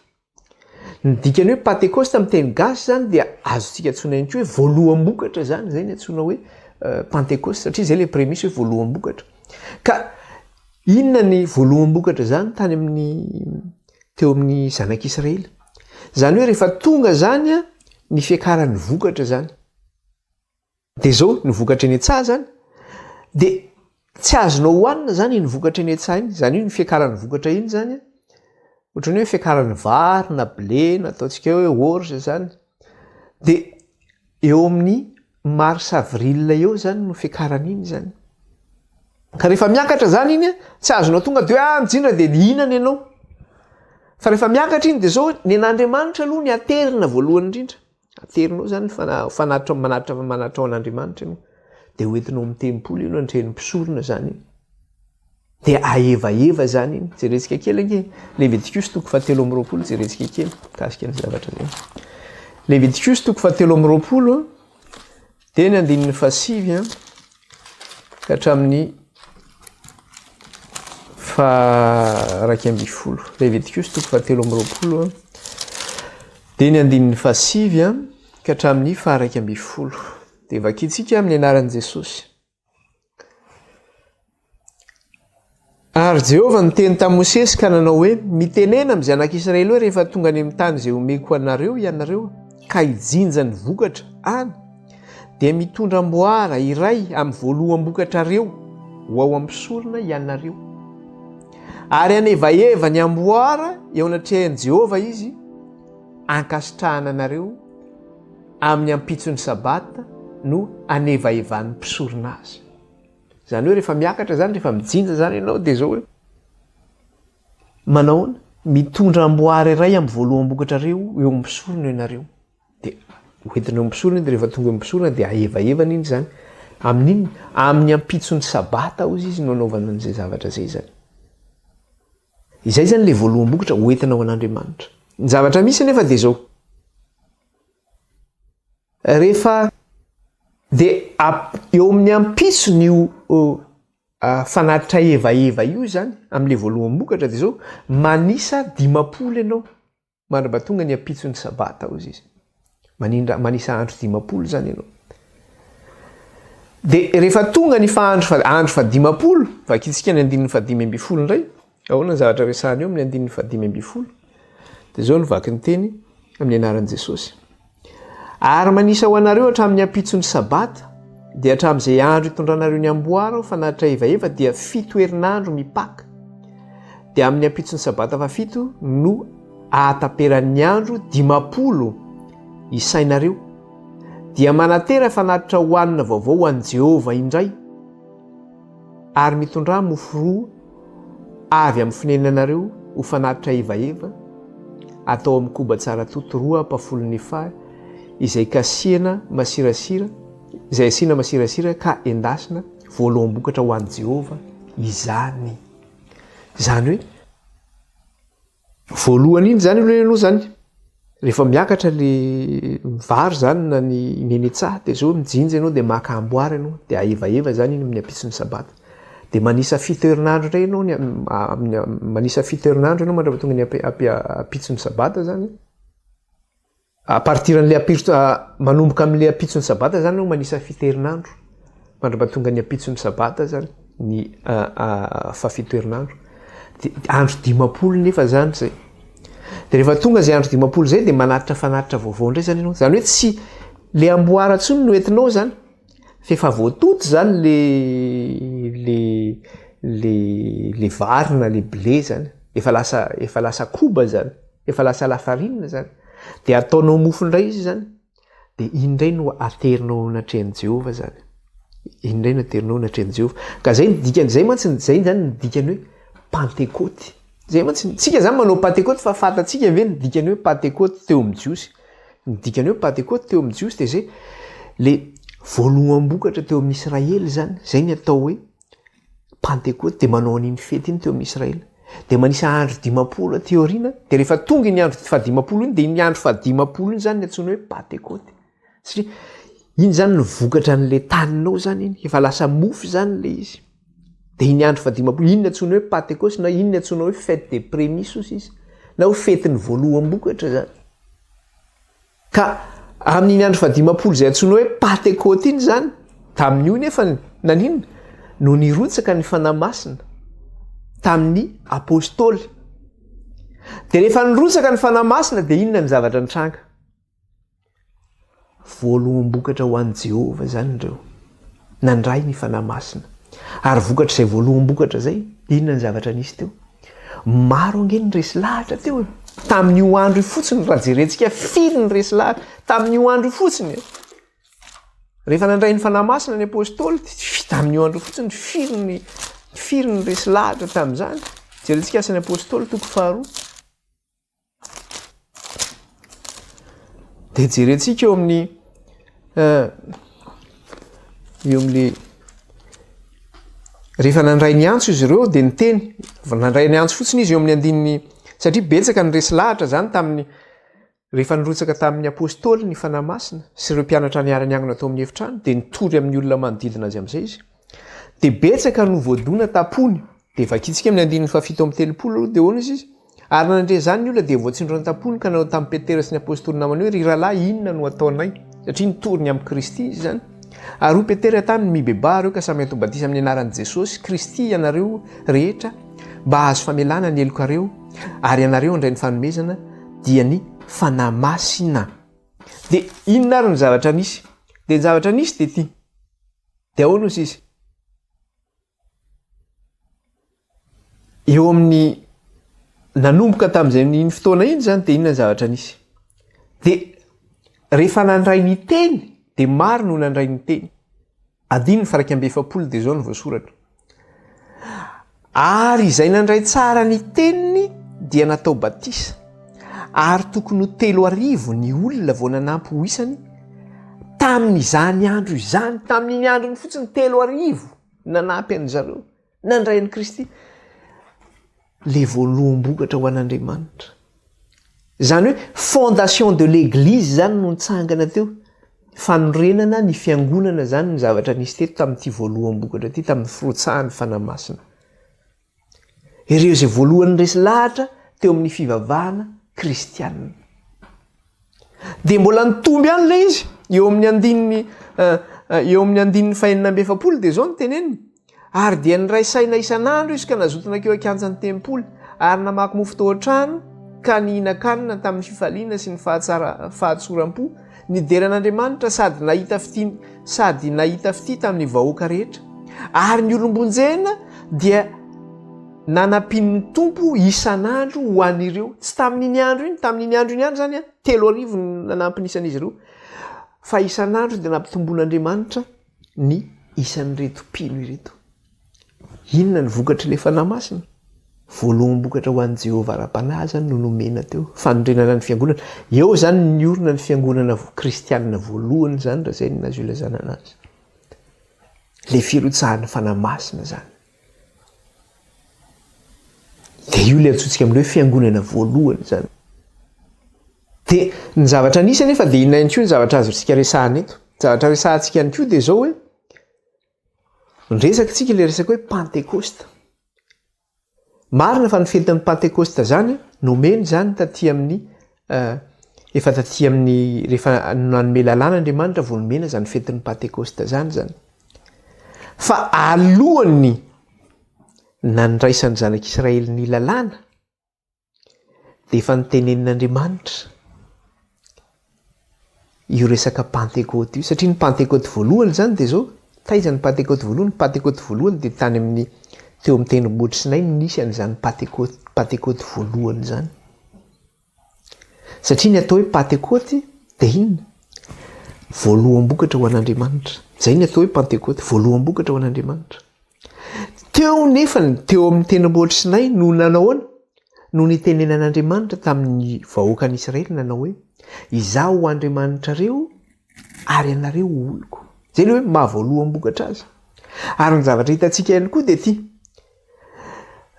Ny dikany hoe Patekosta amin'ny teny gasy izany dia azontsika antsoina ihany koa hoe voaloham-bokatra izany, izay ny antsoina hoe Pantekosta satria izay ilay premisy hoe voaloham-bokatra. Ka inona ny voaloham-bokatra izany tany amin'ny teo amin'ny zanak'Israely? Izany hoe rehefa tonga izany ny fiakaran'ny vokatra izany. Dia izao, ny vokatra eny an-tsaha izany, dia tsy azonao hohanina izany iny vokatra eny an-tsaha iny, izany hoe ny fiakaran'ny vokatra iny izany an, ohatran'ny hoe fiakaran'ny vary na blé na ataontsika hoe orge izany, dia eo amin'ny mars avril eo izany no fiakaran'iny izany. Ka rehefa miakatra izany iny an, tsy azonao tonga dia hoe ah mijinja dia hihinana ianao. Fa rehefa miakatra iny dia izao, ny an'Andriamanitra aloha ny aterina voalohany indrindra. Aterinao izany ny fanatitra manatitra manatitra ho an'Andriamanitra ianao. Dia hoentinao amin'ny tempoly io antren'ny mpisorona izany iny. Dia ahevaheva izany iny. Jerentsika kely ange. Levitikosy toko fahatelo amby 20 jerentsika kely mikasika ny zavatra izay. Levitikosy toko fahatelo amby 20 dia ny andininy fahasivy an ka hatramin'ny faha-11. Levitikosy toko fahatelo amby 20 dia ny andininy fahasivy ka hatramin'ny faha-11. Dia vakintsika amin'ny anaran'i Jesosy. Ary Jehovah niteny tamin'i Mosesy ka nanao hoe, Mitenena amin'ny zanak'Israely hoe, Rehefa tonga any amin'ny tany izay omeko anareo ianareo, ka hijinja ny vokatra any, dia mitondra amboara iray amin'ny voaloham-bokatrareo ho ao amin'ny mpisorona ianareo. Ary hanevaheva ny amboara eo anatrehan'i Jehovah izy, ankasitrahana anareo amin'ny ampitson'ny Sabata no hanevahevan'ny mpisorona azy. Izany hoe rehefa miakatra izany, rehefa mijinja izany ianao dia izao hoe manao ahoana? Mitondra amboara iray amin'ny voaloham-bokatrareo eo amin'ny mpisorona ianareo. Dia hoentina eo amin'ny mpisorona iny, dia rehefa tonga eo amin'ny mpisorona dia ahevahevana iny izany. Amin'inona? Amin'ny ampitson'ny sabata hozy izy no anaovana an'izay zavatra izay izany. Izay izany ilay voaloham-bokatra hoentina ho an'Andriamanitra. Ny zavatra misy anefa dia izao. Rehefa dia eo amin'ny ampitsony io fanatitra hevaheva io izany, amin'ilay voaloham-bokatra dia izao, manisa 50 ianao mandrapa tonga ny ampitson'ny sabata hozy izy. Manindra, manisa andro 50 izany ianao. Dia rehefa tonga ny faha-andro fa, andro faha-50, vakintsika ny andininy faha-15 indray, ahoana ny zavatra resahana eo amin'ny andininy faha-15? Dia izao no vaky ny teny amin'ny anaran'i Jesosy. Ary manisa ho anareo hatramin'ny ampitson'ny Sabata, dia hatramin'izay andro itondranareo ny amboara ho fanatitra hevaheva dia fito herinandro mipaka. Dia amin'ny ampitson'ny Sabata fahafito no ahataperan'ny andro 50 isainareo. Dia manatera fanatitra hohanina vaovao ho an'i Jehovah indray. Ary mitondrà mofo roa avy amin'ny fonenanareo ho fanatitra hevaheva, atao amin'ny koba tsara toto roa ampahafolon'ny efaha, izay kasihana masirasira, izay asiana masirasira ka endasina, voaloham-bokatra ho an'i Jehovah izany. Izany hoe, Voalohany iny zany aloha ianao zany rehefa miakatra le vary zany na ny ny eny an-tsaha de zao mijinja ianao de maka amboara ianao de ahevaheva zany iny amin'ny ampitson'ny sabata de manisa fito herinandro indray ianao ny amin'ny manisa fito herinandro ianao mandrapa tonga ny ampitson'ny sabata zany. À partir an'ilay ampitso, manomboka amin'ilay ampitson'ny sabata zany ianao manisa fito herinandro, mandrapa tonga ny ampitson'ny sabata zany, ny fahafito herinandro. De andro 50 nefa zany zay. De rehefa tonga zay andro 50 zay de manatitra fanatitra vaovao indray zany ianao. Zany hoe tsy le amboara intsony no entinao zany, fa efa voatoto zany le le le le vary na le blé zany, efa lasa efa lasa koba zany. Efa lasa lafarinina izany. Dia ataonao mofo indray izy izany. Dia iny indray no aterinao eo anatrehan'i Jehovah izany. Iny indray no aterinao eo anatrehan'i Jehovah. Ka izay ny dikany, izay mantsy izay izany ny dikany hoe Pantekôty. Izay mantsy, tsika izany manao Pantekôty fa fantatsika ve ny dikany hoe Pantekôty teo amin'ny Jiosy? Ny dikany hoe Pantekôty teo amin'ny Jiosy dia izay le voaloham-bokatra teo amin'ny Israely izany, izay ny atao hoe Pantekôty dia manao an'iny fety iny teo amin'ny Israely. Dia manisa andro 50 aty aoriana, dia rehefa tonga iny andro fahadimampolo iny, dia iny andro fahadimampolo iny zany ny antsoina hoe Pantekoty. Satria iny zany ny vokatra an'le taninao zany iny, efa lasa mofo zany le izy. Dia iny andro fahadimampolo, iny ny antsoina hoe Pantekosy na iny ny antsoina hoe fête des prémices ozy izy, na hoe fetin'ny voaloham-bokatra zany. Ka amin'iny andro fahadimampolo izay antsoina hoe Pantekôty iny izany, tamin'io nefa naninona? No nirotsaka ny Fanahy Masina tamin'ny Apôstôly. Dia rehefa nirotsaka ny Fanahy Masina dia inona ny zavatra nitranga? Voaloham-bokatra ho an'i Jehovah izany ireo nandray ny Fanahy Masina. Ary vokatr'izay voaloham-bokatra izay, inona ny zavatra nisy teo? Maro ange ny resy lahatra teo e. Tamin'io andro io fotsiny, raha jerentsika firy ny resy lahatra, tamin'io andro io fotsiny e. Rehefa nandray ny Fanahy Masina ny Apôstôly, tamin'io andro io fotsiny, firy ny, firy ny resy lahatra tamin'izany. Jerentsika Asan'ny Apôstôly toko faharoa. Dia jerentsika eo amin'ny eh, eo amin'le rehefa nandray ny antso izy ireo dia niteny, nandray ny antso fotsiny izy eo amin'ny andininy satria betsaka ny resy lahatra zany tamin'ny rehefa nirotsaka tamin'ny apôstôly ny Fanahy Masina sy ireo mpianatra niara-niangona tao amin'ny efitrano dia nitory amin'ny olona manodidina azy amin'izay izy. Dia betsaka no voadona tam-pony. Dia vakintsika amin'ny andininy fahafito amby 30 aloha dia ahoana izy izy? Ary nandre izany ny olona dia voatsindrona tam-pony ka nanao tamin'i Petera sy ny apostoly namany hoe, Ry rahalahy, inona no ataonay? Satria nitory ny amin'i Kristy izy izany. Ary hoy Petera taminy, Mibebaha ireo ka samy hatao batisa amin'ny anaran'i Jesosy Kristy ianareo rehetra mba hahazo famelana ny helokareo, ary ianareo handray ny fanomezana, dia ny Fanahy Masina. Dia inona ary ny zavatra nisy? Dia ny zavatra nisy dia ity. Dia ahoana hozy izy? Eo amin'ny nanomboka tamin'izay iny fotoana iny izany dia inona ny zavatra nisy? Dia rehefa nandray ny teny dia maro no nandray ny teny. Andininy faha 41 dia izao no voasoratra. Ary izay nandray tsara ny teniny dia natao batisa. Ary tokony ho 3000 ny olona vao nanampy ho isany tamin'izany andro izany, tamin'iny andro iny fotsiny 3000 nanampy an-dry zareo, nandray an'i Kristy. Le voaloham-bokatra ho an'Andriamanitra. Izany hoe fondation de l'église izany no nitsangana teo. Fanorenana ny fiangonana izany ny zavatra nisy teto tamin'ity voaloham-bokatra ity, tamin'ny firotsahan'ny Fanahy Masina. Ireo izay voalohany resy lahatra teo amin'ny fivavahana kristianina. Dia mbola nitombo ihany ilay izy eo amin'ny andininy eh, eh, eo amin'ny andininy fahenina amby 40 dia izao no teneniny. Ary dia niray saina isan'andro izy ka nazoto nankeo an-kianjan'ny tempoly, ary namaky mofo tao an-trano ka nihinan-kanina tamin'ny fifaliana sy ny fahatsara fahatsoram-po, nidera an'Andriamanitra sady nahita fitia sady nahita fitia tamin'ny vahoaka rehetra. Ary ny olom-bonjena dia nanampian'ny Tompo isan'andro ho an'ireo, tsy tamin'iny andro iny, tamin'iny andro iny ihany izany an, 3000 no nanampy ny isan'izy ireo, fa isan'andro dia nampitomboan'Andriamanitra ny isan'ireto mpino ireto. Inona ny vokatr'ilay fanahy masina? Voaloham-bokatra ho an'i Jehovah ara-panahy izany no nomena teo. Fanorenana ny fiangonana. Eo izany no niorina ny fiangonana kristianina voalohany izany, raha izay no azo ilazana anazy. Ilay firotsahan'ny fanahy masina izany. Dia io ilay antsointsika amin'ilay hoe fiangonana voalohany izany. Dia ny zavatra nisy anefa dia inona ihany koa ny zavatra azontsika resahana eto. Ny zavatra resahantsika ihany koa dia izao hoe, niresaka isika ilay resaka hoe Pantekosta. Marina fa ny fetin'ny Pantekosta izany, nomena izany taty amin'ny efa taty amin'ny rehefa nanome lalàna Andriamanitra vao nomena izany fetin'ny Pantekosta izany izany. Fa alohan'ny nandraisan'ny zanak'Israely ny lalàna dia efa notenenin'Andriamanitra io resaka Pantekoty io, satria ny Pantekoty voalohany izany dia izao, taiza ny Pantekoty voalohany? Ny Pantekoty voalohany dia tany amin'ny teo amin'ny tendrombohitra Sinay no nisy an'izany Pantekoty Pantekoty voalohany izany. Satria ny atao hoe Pantekoty dia inona? Voaloham-bokatra ho an'Andriamanitra. Izay ny atao hoe Pantekoty, voaloham-bokatra ho an'Andriamanitra. Teo nefany, teo amin'ny tendrombohitra Sinay no nanao ahoana? No nitenenan'Andriamanitra tamin'ny vahoakan'Israely nanao hoe, Izaho ho Andriamanitrareo ary ianareo ho oloko. Izay ilay hoe maha voaloham-bokatra azy. Ary ny zavatra hitantsika ihany koa dia ity.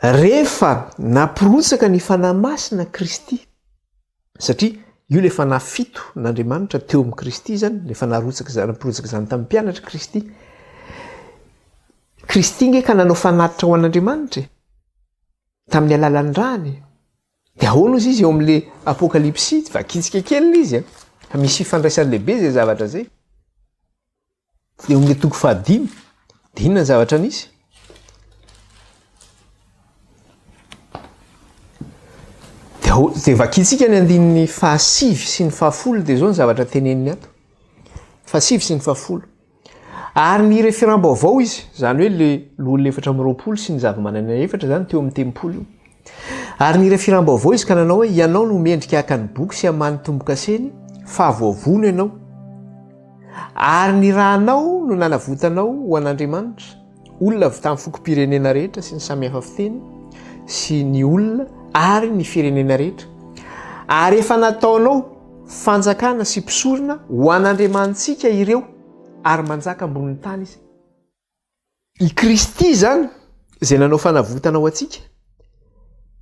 Rehefa nampirotsaka ny Fanahy Masina Kristy, satria io ilay Fanahy fiton'Andriamanitra teo amin'i Kristy izany, rehefa narotsaka izany, nampirotsaka izany tamin'ny mpianatra Kristy. Kristy nge ka nanao fanatitra ho an'Andriamanitra e, tamin'ny alalan'ny rany. Dia ahoana ozy izy eo amin'le Apokalypsy, vakintsika kely ilay izy a, fa misy fifandraisany lehibe izay zavatra izay. Eo amin'ilay toko fahadimy, dia inona ny zavatra nisy? Dia ao- dia vakintsika ny andininy fahasivy sy ny fahafolo, dia izao ny zavatra teneniny ato. Fahasivy sy ny fahafolo. Ary ny referam-baovao izy, izany hoe le loholona 24 sy ny zava-manana efatra izany teo amin'ny tempoly io. Ary ny referam-baovao izy ka nanao hoe, Ianao no mendrika haka ny boky sy hamaha ny tombo-kaseny, fa voavono ianao. Ary ny ranao no nanavotanao ho an'Andriamanitra, olona avy tamin'ny fokom-pirenena rehetra sy ny samihafa fiteny sy ny olona ary ny firenena rehetra. Ary efa nataonao fanjakana sy mpisorona ho an'Andriamanitsika ireo, ary manjaka ambonin'ny tany izy. I Kristy izany, izay nanao fanavotana ho antsika.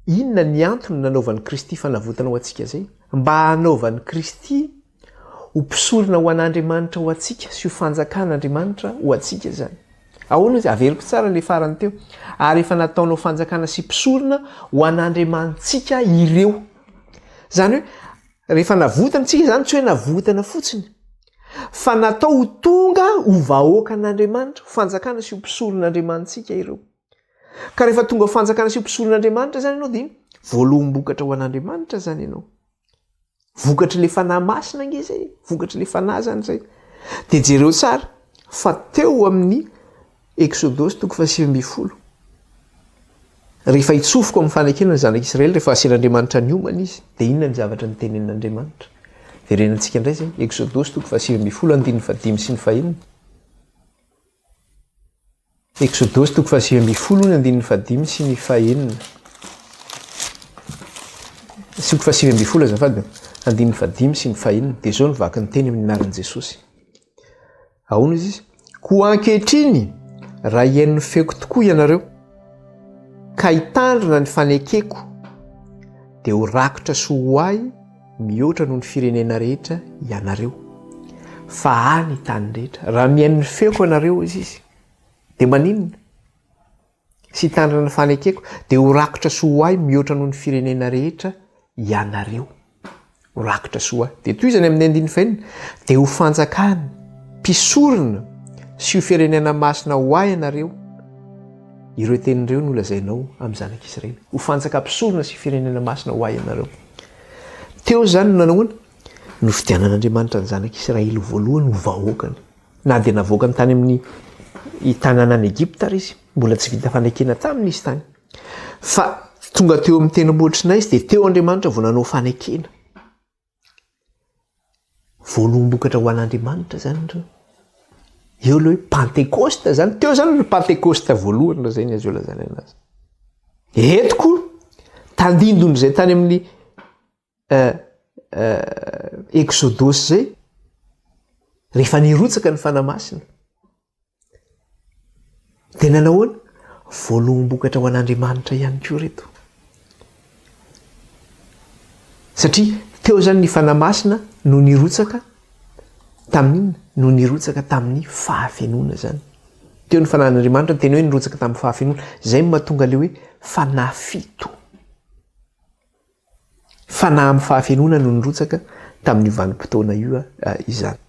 Inona ny antony nanaovan'i Kristy fanavotana ho antsika izay? Mba hanaovan'i Kristy ho mpisorona ho an'Andriamanitra ho antsika sy ho fanjakan'Andriamanitra ho antsika izany. Ahoana izy? Averiko tsara ilay farany teo. Ary efa nataonao fanjakana sy mpisorona ho an'Andriamanitsika ireo. Izany hoe rehefa navotana isika izany tsy hoe navotana fotsiny fa natao ho tonga ho vahoakan'Andriamanitra, ho fanjakana sy ho mpisoron'Andriamanitsika ireo. Ka rehefa tonga ho fanjakana sy ho mpisoron'Andriamanitra izany ianao dia voaloham-bokatra ho an'Andriamanitra izany ianao. Vokatr'ilay fanahy masina ange izay, vokatr'ilay fanahy izany izay. Dia jereo tsara fa teo amin'ny Eksodosy toko fahasivy ambin'ny folo. Rehefa hitsofoka amin'ny fanekena ny zanak'Israely, rehefa asian'Andriamanitra niomana izy, dia inona ny zavatra nitenenin'Andriamanitra? Verenantsika indray izay, Eksodosy toko fahasivy ambin'ny folo andininy fahadimy sy ny fahenina. Eksodosy toko fahasivy ambin'ny folo ny andininy fahadimy sy ny fahenina. Toko fahasivy ambin'ny folo azafady, andininy fahadimy sy ny fahenina. Dia izao no vaky ny teny amin'ny anaran'i Jesosy. Ahoana izy izy? Koa ankehitriny, raha hihaino ny feoko tokoa ianareo, ka hitandrina ny fanekeko, dia ho rakotra soa ho ahy mihoatra noho ny firenena rehetra ianareo, fa ahy ny tany rehetra. Raha mihaino ny feoko ianareo, hoy izy, dia maninona? Sy hitandrina ny fanekeko, dia ho rakotra soa ho ahy mihoatra noho ny firenena rehetra ianareo. Ho rakotra soa ho ahy. Dia tohizany amin'ny andininy fahenina, dia ho fanjakana, mpisorona sy ho firenena masina ho ahy ianareo. Ireo teny ireo no lazainao amin'ny zanak'Israely. Ho fanjaka mpisorona sy firenena masina ho ahy ianareo. Teo izany no nanahoana? Nofidianan'Andriamanitra ny zanak'Israely ho voalohany ho vahoakany. Na dia navoakany tany amin'ny tanànan'i Egypta ary izy, mbola tsy vita fanekena taminy izy tany. Fa tonga teo amin'ny tendrombohitra Sinay izy, dia teo Andriamanitra vao nanao fanekena. Voaloham-bokatra ho an'Andriamanitra izany ireo. Eo ilay hoe Pantekosta izany, teo izany ny Pantekosta voalohany raha izay ny azo ilazana anazy. Eto koa, tandindon'izay tany amin'ny Eksodosy izay, rehefa nirotsaka ny Fanahy Masina, dia nanao ahoana? Voaloham-bokatra ho an'Andriamanitra ihany koa ireto. Satria teo izany ny Fanahy Masina no nirotsaka tamin'inona? No nirotsaka tamin'ny fahafenoana izany. Teo ny Fanahin'Andriamanitra ny teny hoe nirotsaka tamin'ny fahafenoana. Izay no mahatonga ilay hoe Fanahy fito. Fanahy amin'ny fahafenoana no nirotsaka tamin'io vanim-potoana io izany.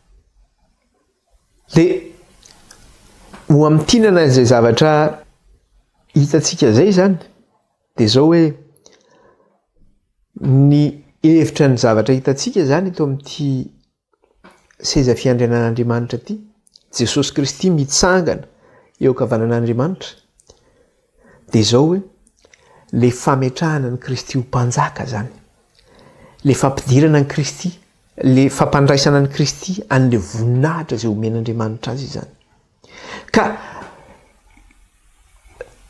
Dia ho amintinana izay zavatra hitantsika izay izany, dia izao hoe ny hevitra ny zavatra hitantsika izany eto amin'ity seza fiandrianan'Andriamanitra ity, Jesosy Kristy mitsangana eo ankavanan'Andriamanitra, dia izao hoe, le fametrahana an'i Kristy ho mpanjaka zany, le fampidirana an'i Kristy, le fampandraisana an'i Kristy an'le voninahitra izay omen'Andriamanitra azy izany. Ka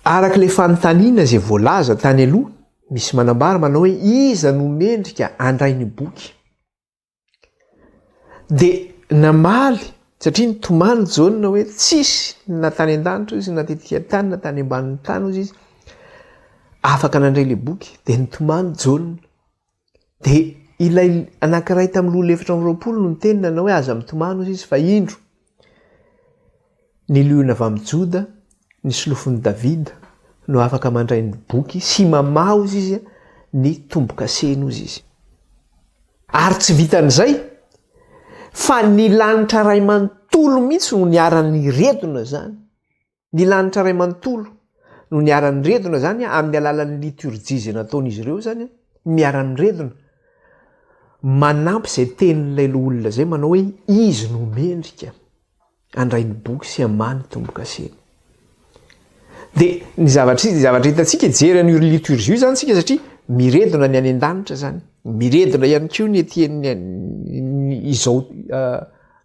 araka le fanontaniana izay voalaza tany aloha, misy manambara manao hoe iza no mendrika handray ny boky? Dia namaly, satria nitomany Jaona hoe tsisy na tany an-danitra izy na tety an-tany na tany ambanin'ny tany hozy izy. afaka nandray ilay boky, dia nitomany Jaona. Dia ilay anankiray tamin'ny loholona 24 no niteny nanao hoe aza mitomany hozy izy fa indro ny liona avy amin'i Joda, ny solofon'i Davida no afaka mandray ny boky sy mamaha hozy izy ny tombo-kaseny hozy izy. Ary tsy vitan'izay fa ny lanitra ray manontolo mihitsy no niara-niredona izany. Ny lanitra iray manontolo no niara-niredona izany amin'ny alalan'ny liturjia izay nataon'izy ireo izany, miara-miredona, manampy izay tenin'ilay loholona izay manao hoe izy no mendrika handray ny boky sy hamaha ny tombo-kaseny. Dia ny zavatra ny zavatra hitantsika hijery an'io liturjia io izany isika satria miredona ny any an-danitra izany, miredona ihany koa ny ety ny izao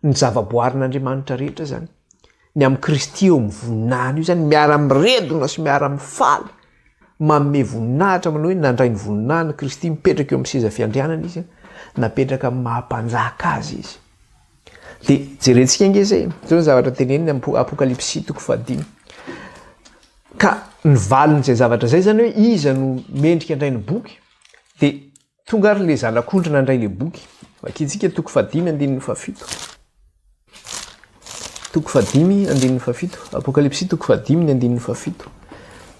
ny zavaboarin'Andriamanitra rehetra izany. Ny amin'i Kristy eo amin'ny voninahiny io izany miara-miredona sy miara-mifaly, manome voninahitra manao hoe nandray ny voninahiny Kristy, mipetraka eo amin'ny seza fiandrianana izy, napetraka amin'ny maha mpanjaka azy izy. Dia jerentsika ange izay, izao ny zavatra teneniny amin'ny Apokalypsy toko fahadimy. Ka ny valin'izay zavatra izay izany hoe iza no mendrika handray ny boky, dia Tonga ary ilay zanak'ondry nandray ilay boky. Vakintsika toko fahadimy andininy fahafito. Toko fahadimy andininy fahafito. Apokalypsy toko fahadimy ny andininy fahafito.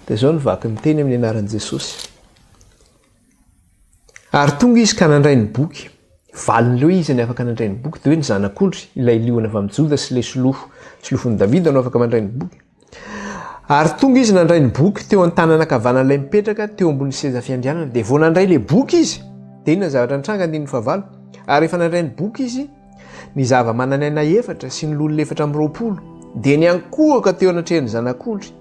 Dia izao ny vaky ny teny amin'ny anaran'i Jesosy. Ary tonga izy ka nandray ny boky. Valin'ireo izy ny afaka nandray ny boky dia hoe ny zanak'ondry, ilay liona avy amin'i Joda sy ilay solofo, solofon'i Davida no afaka mandray ny boky. Ary tonga izy nandray ny boky teo an-tanana ankavanan'ilay mipetraka teo ambony seza fiandrianana. Dia vao nandray ilay boky izy, dia inona ny zavatra nitranga? Andininy fahavalo. Ary rehefa nandray ny boky izy, ny zava-manan'aina efatra sy ny loholona 24 dia niankohoka teo anatrehan'ny Zanak'ondry.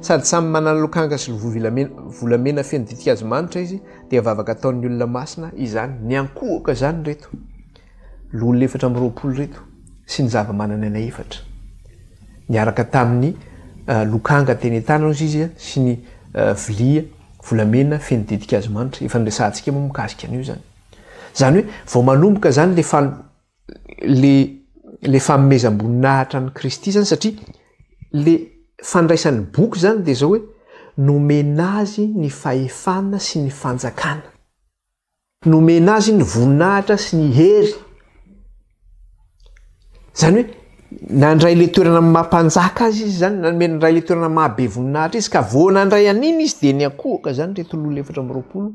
Sady samy manana lokanga sy lovia volamena feno ditin-kazo manitra izy, dia vavaka ataon'ny olona masina izany. Niankohoka izany ireto. Loholona 24 ireto sy ny zava-manan'aina efatra. Niaraka tamin'ny lokanga teny an-tanana ozy izy sy ny vilia volamena feno ditin-kazo manitra. Efa niresahantsika moa mikasika an'io izany. Izany hoe vao manomboka izany le fan, le le fanomezam-boninahitra an'i Kristy izany satria le fandraisan'ny boky izany dia izao hoe nomena azy ny fahefana sy ny fanjakana. Nomena azy ny voninahitra sy ny hery. Izany hoe nandray ilay toerana amin'ny maha mpanjaka azy izy izany, nanome nandray ilay toerana maha be voninahitra izy ka vao nandray an'iny izy dia niankohoka izany ireto loholona 24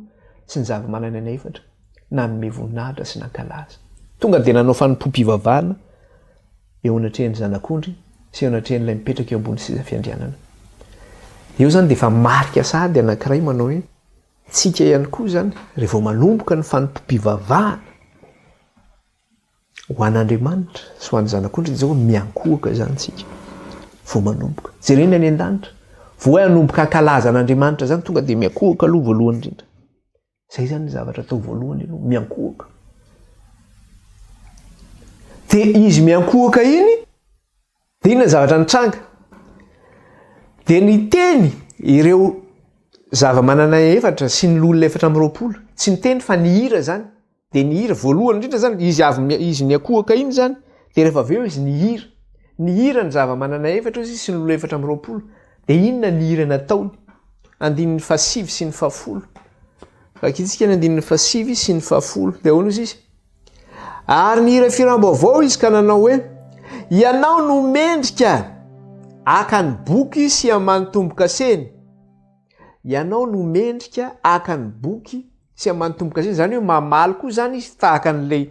sy ny zava-manan'aina efatra, nanome voninahitra sy nankalaza. Tonga dia nanao fanompoam-pivavahana eo anatrehan'ny Zanak'ondry sy eo anatrehan'ilay mipetraka eo ambony seza fiandrianana. Eo izany dia efa marika sahady anankiray manao hoe Tsika ihany koa izany, rehefa vao manomboka ny fanompoam-pivavahana ho an'Andriamanitra sy ho an'ny Zanak'ondry, dia izao miankohoka izany tsika. Vao manomboka. Jerena any an-danitra. Vao hoe hanomboka hankalaza an'Andriamanitra izany, tonga dia miankohoka aloha voalohany indrindra. Izay izany ny zavatra atao voalohany aloha, miankohoka. Dia izy miankohoka iny, Dia inona ny zavatra nitranga? Dia niteny ireo zava-manana efatra sy ny loholona 24, tsy niteny fa nihira izany, dia nihira voalohany indrindra izany, izy avy izy niakohoka iny izany, dia rehefa avy eo izy nihira. Nihira ny zava-manana efatra izy sy ny loholona 24. Dia inona ny hira nataony? Andininy fahasivy sy ny fahafolo. Vakintsika ny andininy fahasivy sy ny fahafolo. Dia ahoana izy izy? Ary nihira fihiram-baovao izy ka nanao hoe, Ianao no mendrika haka ny boky sy hamaha ny tombo-kaseny. Ianao no mendrika haka ny boky sy hamaha ny tombo-kaseny. Izany hoe mamaly koa izany izy tahaka an'ilay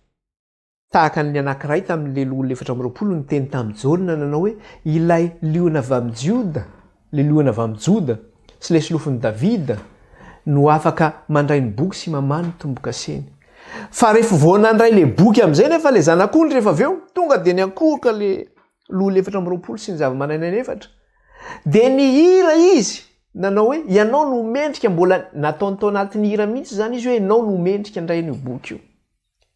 tahaka ny anankiray tamin'ilay loholona 24 niteny tamin'i Jaona nanao hoe, Ilay liona avy amin'i Joda, ilay liona avy amin'i Joda sy ilay solofon'i Davida no afaka mandray ny boky sy mamaha ny tombo-kaseny. Fa rehefa vao nandray ilay boky amin'izay nefa ilay zanak'ondry rehefa avy eo, tonga dia niankohoka ilay loholona 24 sy ny zava-manan'aina efatra. Dia nihira izy nanao hoe, ianao no mendrika, mbola nataony tao anatin'ny hira mihitsy izany izy hoe ianao no mendrika handray an'io boky io.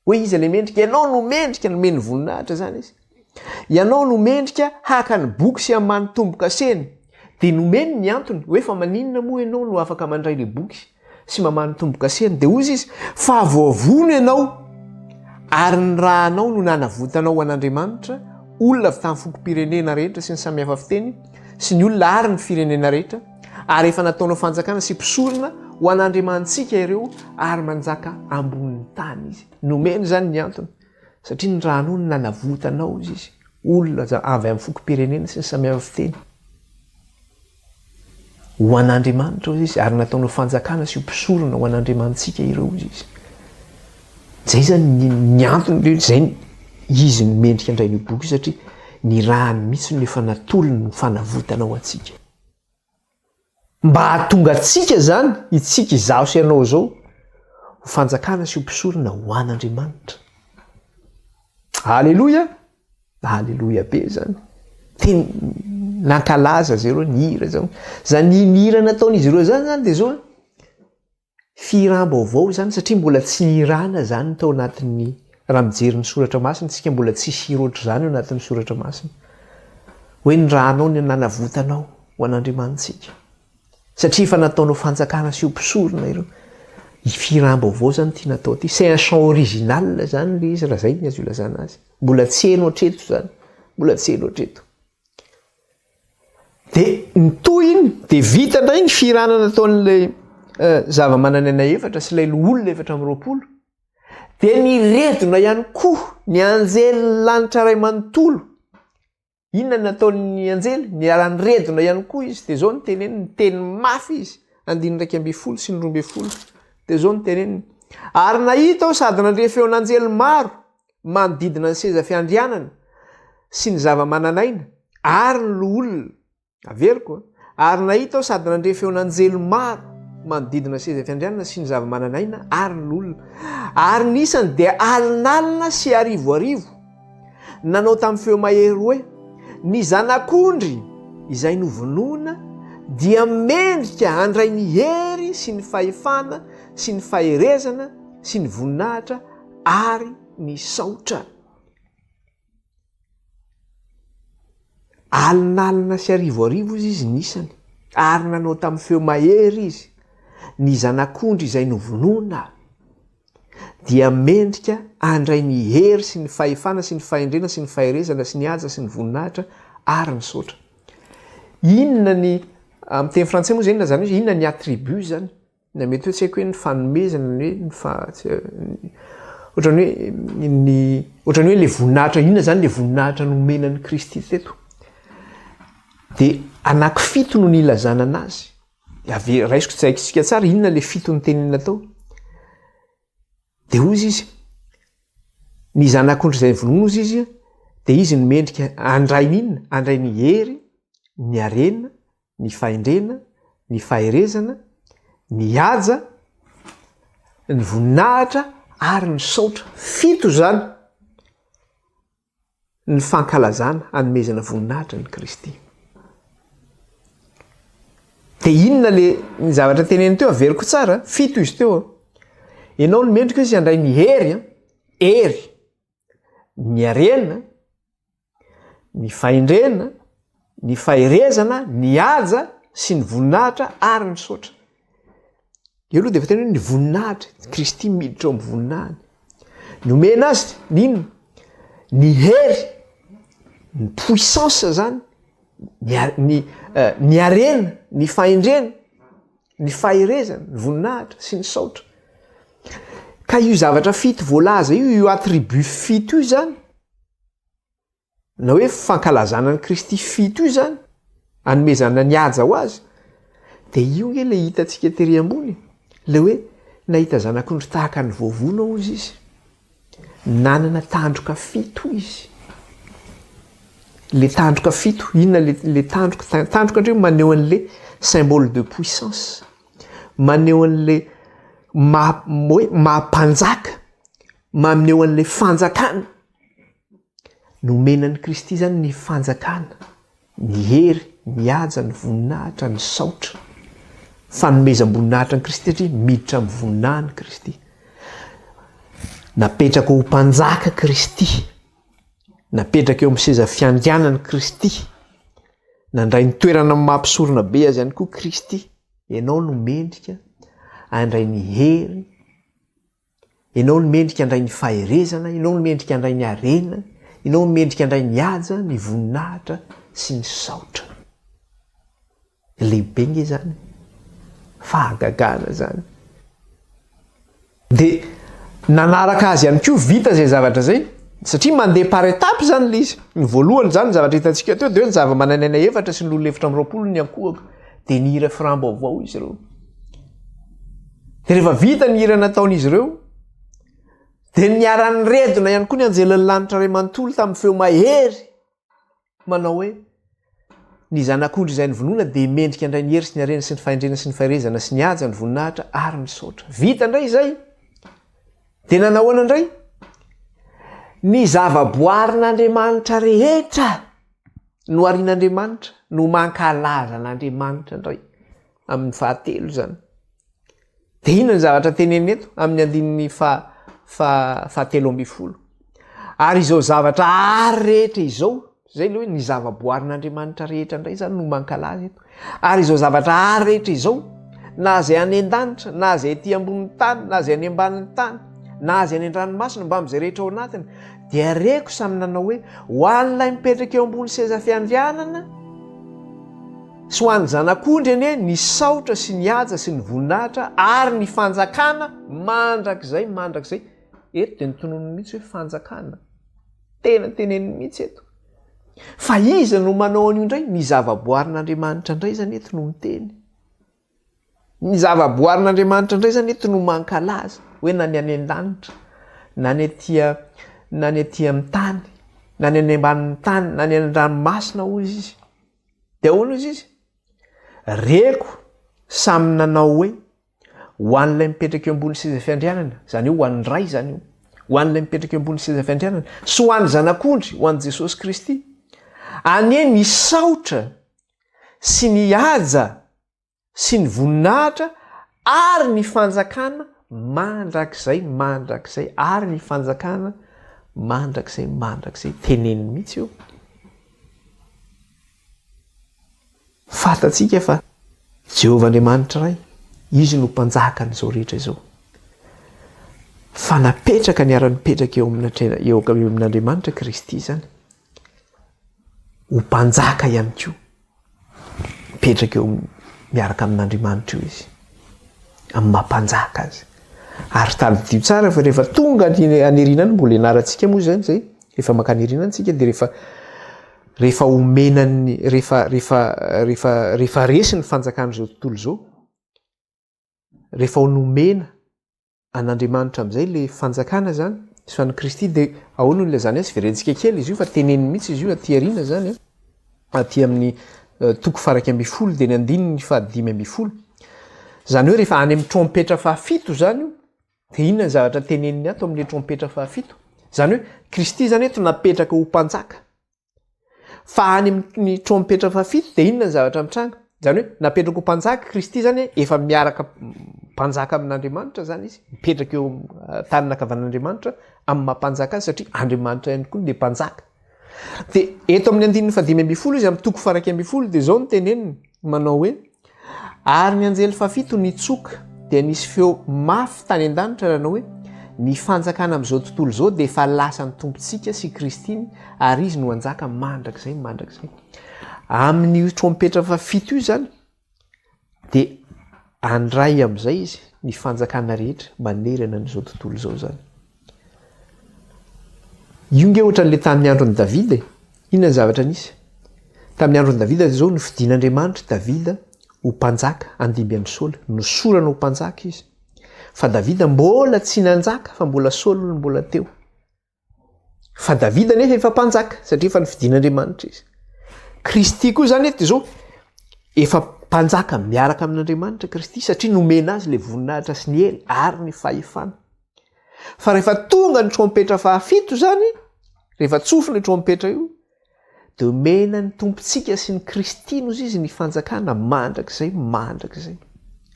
Hoe iza ilay mendrika? Ianao no mendrika, nomeny voninahitra izany izy. Ianao no mendrika haka ny boky sy hamaha ny tombo-kaseny. Dia nomeny ny antony, hoe fa maninona moa ianao no afaka mandray ilay boky sy mamaha ny tombo-kaseny? Dia hoy izy, fa voavono ianao, ary ny rànao no nanavotanao ho an'Andriamanitra, olona avy tamin'ny fokom-pirenena rehetra sy ny samihafa fiteny, sy ny olona ary ny firenena rehetra. Ary efa nataonao fanjakana sy mpisorona ho an'Andriamanitsika ireo ary manjaka ambonin'ny tany izy. Nomeny izany ny antony, satria ny ranao no nanavotanao, hozy izy, olona avy amin'ny fokom-pirenena sy ny samihafa fiteny. Ho an'Andriamanitra, hozy izy, ary nataonao fanjakana sy ho mpisorona ho an'Andriamanitsika ireo, hozy izy. Izay izany ny, ny antony, izay izy no mendrika handray an'io boky io satria ny rany mihitsy no efa natolony ho fanavotana ho antsika. Mba hahatonga antsika izany, itsika, izaho sy ianao izao, ho fanjakana sy ho mpisorona ho an'Andriamanitra. Aleloia! Aleloia be izany. Teny nankalaza zareo nihira zao. Zany nihira nataon'izy ireo zany zany dia zao fihiram-baovao izany satria mbola tsy nihirana zany tao anatin'ny raha mijery ny soratra masina tsika mbola tsisy hira ohatr'izany ao anatin'ny soratra masina. Hoe ny ranao no nanavotanao ho an'Andriamanitsika. Satria efa nataonao fanjakana sy ho mpisorona ireo. I fihiram-baovao zany ity natao ity. C'est un chant original zany le izy raha zay ny azo ilazana azy. Mbola tsy heno hatreto zany. Mbola tsy heno hatreto. De ny tohiny de vita indray ny fihirana nataon'ilay eh, zava-manan'aina efatra sy ilay loholona 24. De niredona ihany koa ny anjelin'ny lanitra iray manontolo. Inona no nataon'ny anjely? Niara-niredona ihany koa izy. Dia izao no teneniny, niteny mafy izy. Andininy 11 sy ny 12. Dia izao no teneniny, Ary nahita aho sady nandre feon'anjely maro manodidina ny seza fiandrianana sy ny zava-manan'aina ary ny loholona. Averiko a! Ary nahita aho sady nandre feon'anjely maro manodidina ny seza fiandrianana sy ny zava-manan'aina ary ny loholona. Ary ny isany dia alinalina sy arivoarivo. Nanao tamin'ny feo mahery hoe, Ny Zanak'ondry izay novonoina dia mendrika handray ny hery sy ny fahefana sy ny faherezana sy ny voninahitra ary ny saotra. Alinalina sy arivoarivo izy izy ny isany, ary nanao tamin'ny feo mahery izy, Ny zanak'ondry izay novonoina dia mendrika handray ny hery sy ny fahefana sy ny fahendrena sy ny faherezana sy ny haja sy ny voninahitra ary ny saotra. Inona ny, amin'ny teny frantsay moa izay inona izany hoe inona ny attribut izany? Na mety hoe tsy haiko hoe ny fanomezana ny hoe ny fa ohatran'ny hoe ny ohatran'ny hoe le voninahitra inona zany le voninahitra nomena an'i Kristy teto. De anaky fito no nilazana anazy. De ave raisiko tsy haiko tsara inona le fito nitenenina tao. De hozy izy, ny zanak'ondry izay vonoina hozy izy de izy no mendrika handray ny inona? Handray ny hery, ny harena, ny fahendrena, ny faherezana, ny haja, ny voninahitra ary ny saotra. Fito izany ny fankalazana hanomezana voninahitra an'i Kristy. Dia inona le ny zavatra teneniny teo averiko tsara, fito izy teo. Ianao no mendrika izy handray ny hery, hery, ny harena, ny fahendrena, ny faherezana, ny haja sy ny voninahitra ary ny saotra. Eo aloha dia efa tena hoe ny voninahitra, Kristy miditra ao amin'ny voninahiny. Nomena azy ny inona? Ny hery, ny puissance zany, ny ny eh, ny harena, ny fahendrena, ny faherezana, ny voninahitra sy ny saotra. Ka io zavatra fito voalaza io, io attribut fito io zany, na hoe fankalazana an'i Kristy fito io zany, anomezana ny haja ho azy, de io nge le hitantsika tery ambony, le hoe nahita zanak'ondry tahaka ny voavono hozy izy, nanana tandroka fito izy. Le tandroka fito, inona le le tandroka? Tandroka ndray maneho an'le symbole de puissance, maneho an'le maha hoe maha mpanjaka, maneho an'le fanjakana. Nomena an'i Kristy izany ny fanjakana, ny hery, ny haja, ny voninahitra, ny saotra. Fanomezam-boninahitra an'i Kristy satria miditra amin'ny voninahiny Kristy. Napetraka ho mpanjaka Kristy. Napetraka eo amin'ny seza fiandrianany Kristy. Nandray ny toerana amin'ny maha mpisorona be azy ihany koa Kristy. Ianao no mendrika handray ny hery, Ianao no mendrika handray ny faherezana, ianao no mendrika handray ny harena, ianao no mendrika handray ny haja, ny voninahitra sy ny saotra. Lehibe nge izany. Fahagagana izany. Dia nanaraka azy ihany koa vita izay zavatra izay, satria mandeha par étape izany ilay izy. Ny voalohany izany ny zavatra hitantsika teo dia hoe ny zava-mananaina efatra sy ny olona 24 niankohoka. Dia nihira firam-baovao izy ireo. Dia rehefa vita ny hira nataon'izy ireo, dia niara-niredona ihany koa ny anjelin'ny lanitra iray manontolo tamin'ny feo mahery. manao hoe, Ny Zanak'ondry izay novonoina dia mendrika handray ny hery sy ny harena sy ny fahendrena sy ny faherezana sy ny haja, ny voninahitra ary ny saotra. Vita indray izay. Dia nanahoana indray? Ny zavaboarin'Andriamanitra rehetra noharin'Andriamanitra no mankalaza an'Andriamanitra indray amin'ny fahatelo izany. Dia inona ny zavatra tenenina eto amin'ny andininy faha-13? Ary izao zavatra ary rehetra izao, izay ilay hoe ny zava-boarin'Andriamanitra rehetra indray izany no mankalaza eto. Ary izao zavatra ary rehetra izao, na izay any an-danitra, na izay ety ambonin'ny tany, na izay any ambanin'ny tany, na izay any an-dranomasina, mbamin'izay rehetra ao anatiny, dia reko samy nanao hoe, ho an'ilay mipetraka eo ambony seza fiandrianana, Sy ho an'ny Zanak'ondry anie ny saotra sy ny haja sy ny voninahitra ary ny fanjakana mandrakizay mandrakizay. Eto dia notononiny mihitsy hoe fanjakana. Tena teneniny mihitsy eto. Fa iza no manao an'io indray? Ny zavaboarin'Andriamanitra indray izany eto no miteny. Ny zavaboarin'Andriamanitra indray izany eto no mankalaza hoe na ny any an-danitra, na ny aty na ny aty amin'ny tany, na ny any ambanin'ny tany, na ny any an-dranomasina hoy izy. Dia ahoana hoy izy? Reko samy nanao hoe, ho an'ilay mipetraka eo ambony seza fiandrianana, izany hoe ho an'ny Ray izany io, ho an'ilay mipetraka eo ambony seza fiandrianana, sy ho an'ny Zanak'ondry, ho an'i Jesosy Kristy. Anie ny saotra sy ny haja sy ny voninahitra ary ny fanjakana mandrakizay mandrakizay ary ny fanjakana mandrakizay mandrakizay. Teneniny mihitsy io. Fantatsika fa Jehovah Andriamanitra Ray, Izy no Mpanjakan'izao rehetra izao. Fa napetraka niara-nipetraka eo amin'Andriamanitra Kristy izany. Ho mpanjaka ihany koa. Mipetraka eo miaraka amin'Andriamanitra eo izy. Amin'ny maha mpanjaka azy. Ary tadidio tsara fa rehefa tonga any aoriana any, mbola ianarantsika moa izany izay, rehefa mankany aoriana any tsika dia rehefa rehefa omena ny rehefa rehefa rehefa rehefa resy ny fanjakan'izao tontolo izao, rehefa ho nomena an'Andriamanitra amin'izay ilay fanjakana izany, sy an'i Kristy dia ahoana no ilazany azy? Verentsika kely izy io fa teneniny mihitsy izy io aty aoriana izany an, aty amin'ny eh, toko faharaika ambin'ny folo dia ny andininy fahadimy ambin'ny folo. Izany hoe rehefa any amin'ny trompetra fahafito izany io, dia inona ny zavatra teneniny ato amin'ilay trompetra fahafito? Izany hoe Kristy izany eto napetraka ho mpanjaka. Fa any amin'ny trompetra fahafito dia inona ny zavatra mitranga? Izany hoe napetraka ho mpanjaka Kristy izany efa miaraka mpanjaka amin'Andriamanitra izany izy, mipetraka eo eh, tanana ankavanan'Andriamanitra amin'ny maha mpanjaka azy satria Andriamanitra ihany koa dia mpanjaka. Dia eto amin'ny andininy fahadimy ambin'ny folo izy amin'ny toko faha-11 dia izao no teneniny manao hoe Ary ny anjely fahafito nitsoka, dia nisy feo mafy tany an-danitra nanao hoe, Ny fanjakana amin'izao tontolo izao dia efa lasan'ny Tompontsika sy Kristiny, ary Izy no hanjaka mandrakizay mandrakizay. Amin'io trompetra fahafito io izany, dia handray amin'izay Izy ny fanjakana rehetra manerana an'izao tontolo izao izany. Io nge ohatran'ilay tamin'ny andron'i Davida e. Inona ny zavatra nisy? Tamin'ny andron'i Davida dia izao, nofidin'Andriamanitra i Davida ho mpanjaka handimby an'i Saoly. Nosorana ho mpanjaka izy. Fa Davida mbola tsy nanjaka fa mbola Saoly no mbola teo. Fa Davida nefa efa mpanjaka satria efa nofidin'Andriamanitra izy. Kristy koa izany eto izao efa mpanjaka miaraka amin'Andriamanitra Kristy satria nomena azy ilay voninahitra sy ny hery ary ny fahefana. Fa rehefa tonga ny trompetra fahafito izany, rehefa tsofina io trompetra io, dia omena ny Tompontsika sy ny Kristy nozy izy ny fanjakana mandrakizay mandrakizay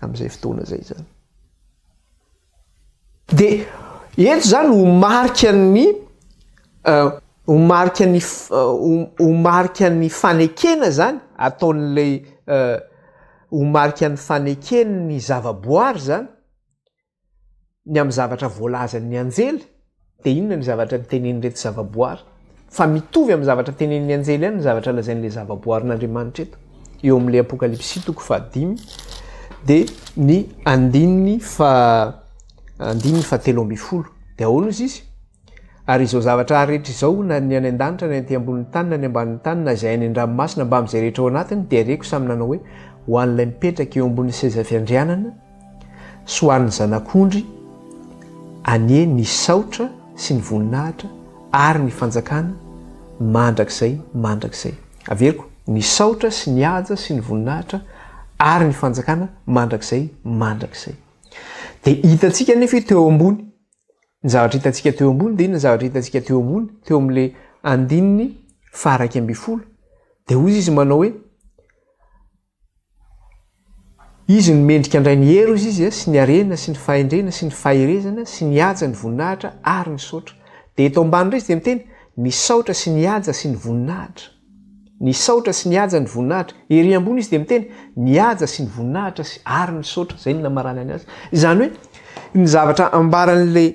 amin'izay fotoana izay izany. Dia eto izany ho marika ny eh, ho marika ny ho marika ny fanekena izany ataon'ilay eh, ho marika ny faneken'ny zavaboary izany Ny amin'ny zavatra voalazan'ny anjely, dia inona ny zavatra notenenin'ireto zavaboary? Fa mitovy amin'ny zavatra tenenin'ny anjely ihany ny zavatra lazain'ilay zavaboarin'Andriamanitra eto. eo amin'ilay Apokalypsy toko fahadimy dia ny andininy fa andininy fahatelo ambin'ny folo. Dia ahoana izy izy? Ary izao zavatra rehetra izao, na ny any an-danitra, na ny aty ambonin'ny tany, na ny ambanin'ny tany, na izay any an-dranomasina mbamin'izay rehetra ao anatiny, dia reko samy nanao hoe, Ho an'ilay mipetraka eo ambonin'ny seza fiandrianana, sy ho an'ny Zanak'ondry, anie ny saotra sy ny voninahitra ary ny fanjakana mandrakizay mandrakizay. Averiko, ny saotra sy ny haja sy ny voninahitra ary ny fanjakana mandrakizay mandrakizay. Dia hitantsika anefa io teo ambony. Ny zavatra hitantsika teo ambony dia inona ny zavatra hitantsika teo ambony? Teo amin'ilay andininy faha-11. Dia hoy izy manao hoe, Izy no mendrika handray ny hery, hozy izy, sy ny harena, sy ny fahendrena, sy ny faherezana, sy ny haja, ny voninahitra, ary ny saotra. Dia eto ambany indray izy dia miteny, ny saotra sy ny haja sy ny voninahitra. Ny saotra sy ny haja, ny voninahitra. Ery ambony izy dia miteny, ny haja sy ny voninahitra sy ary ny saotra. Izay no namaranany azy. Izany hoe, ny zavatra ambaran'ilay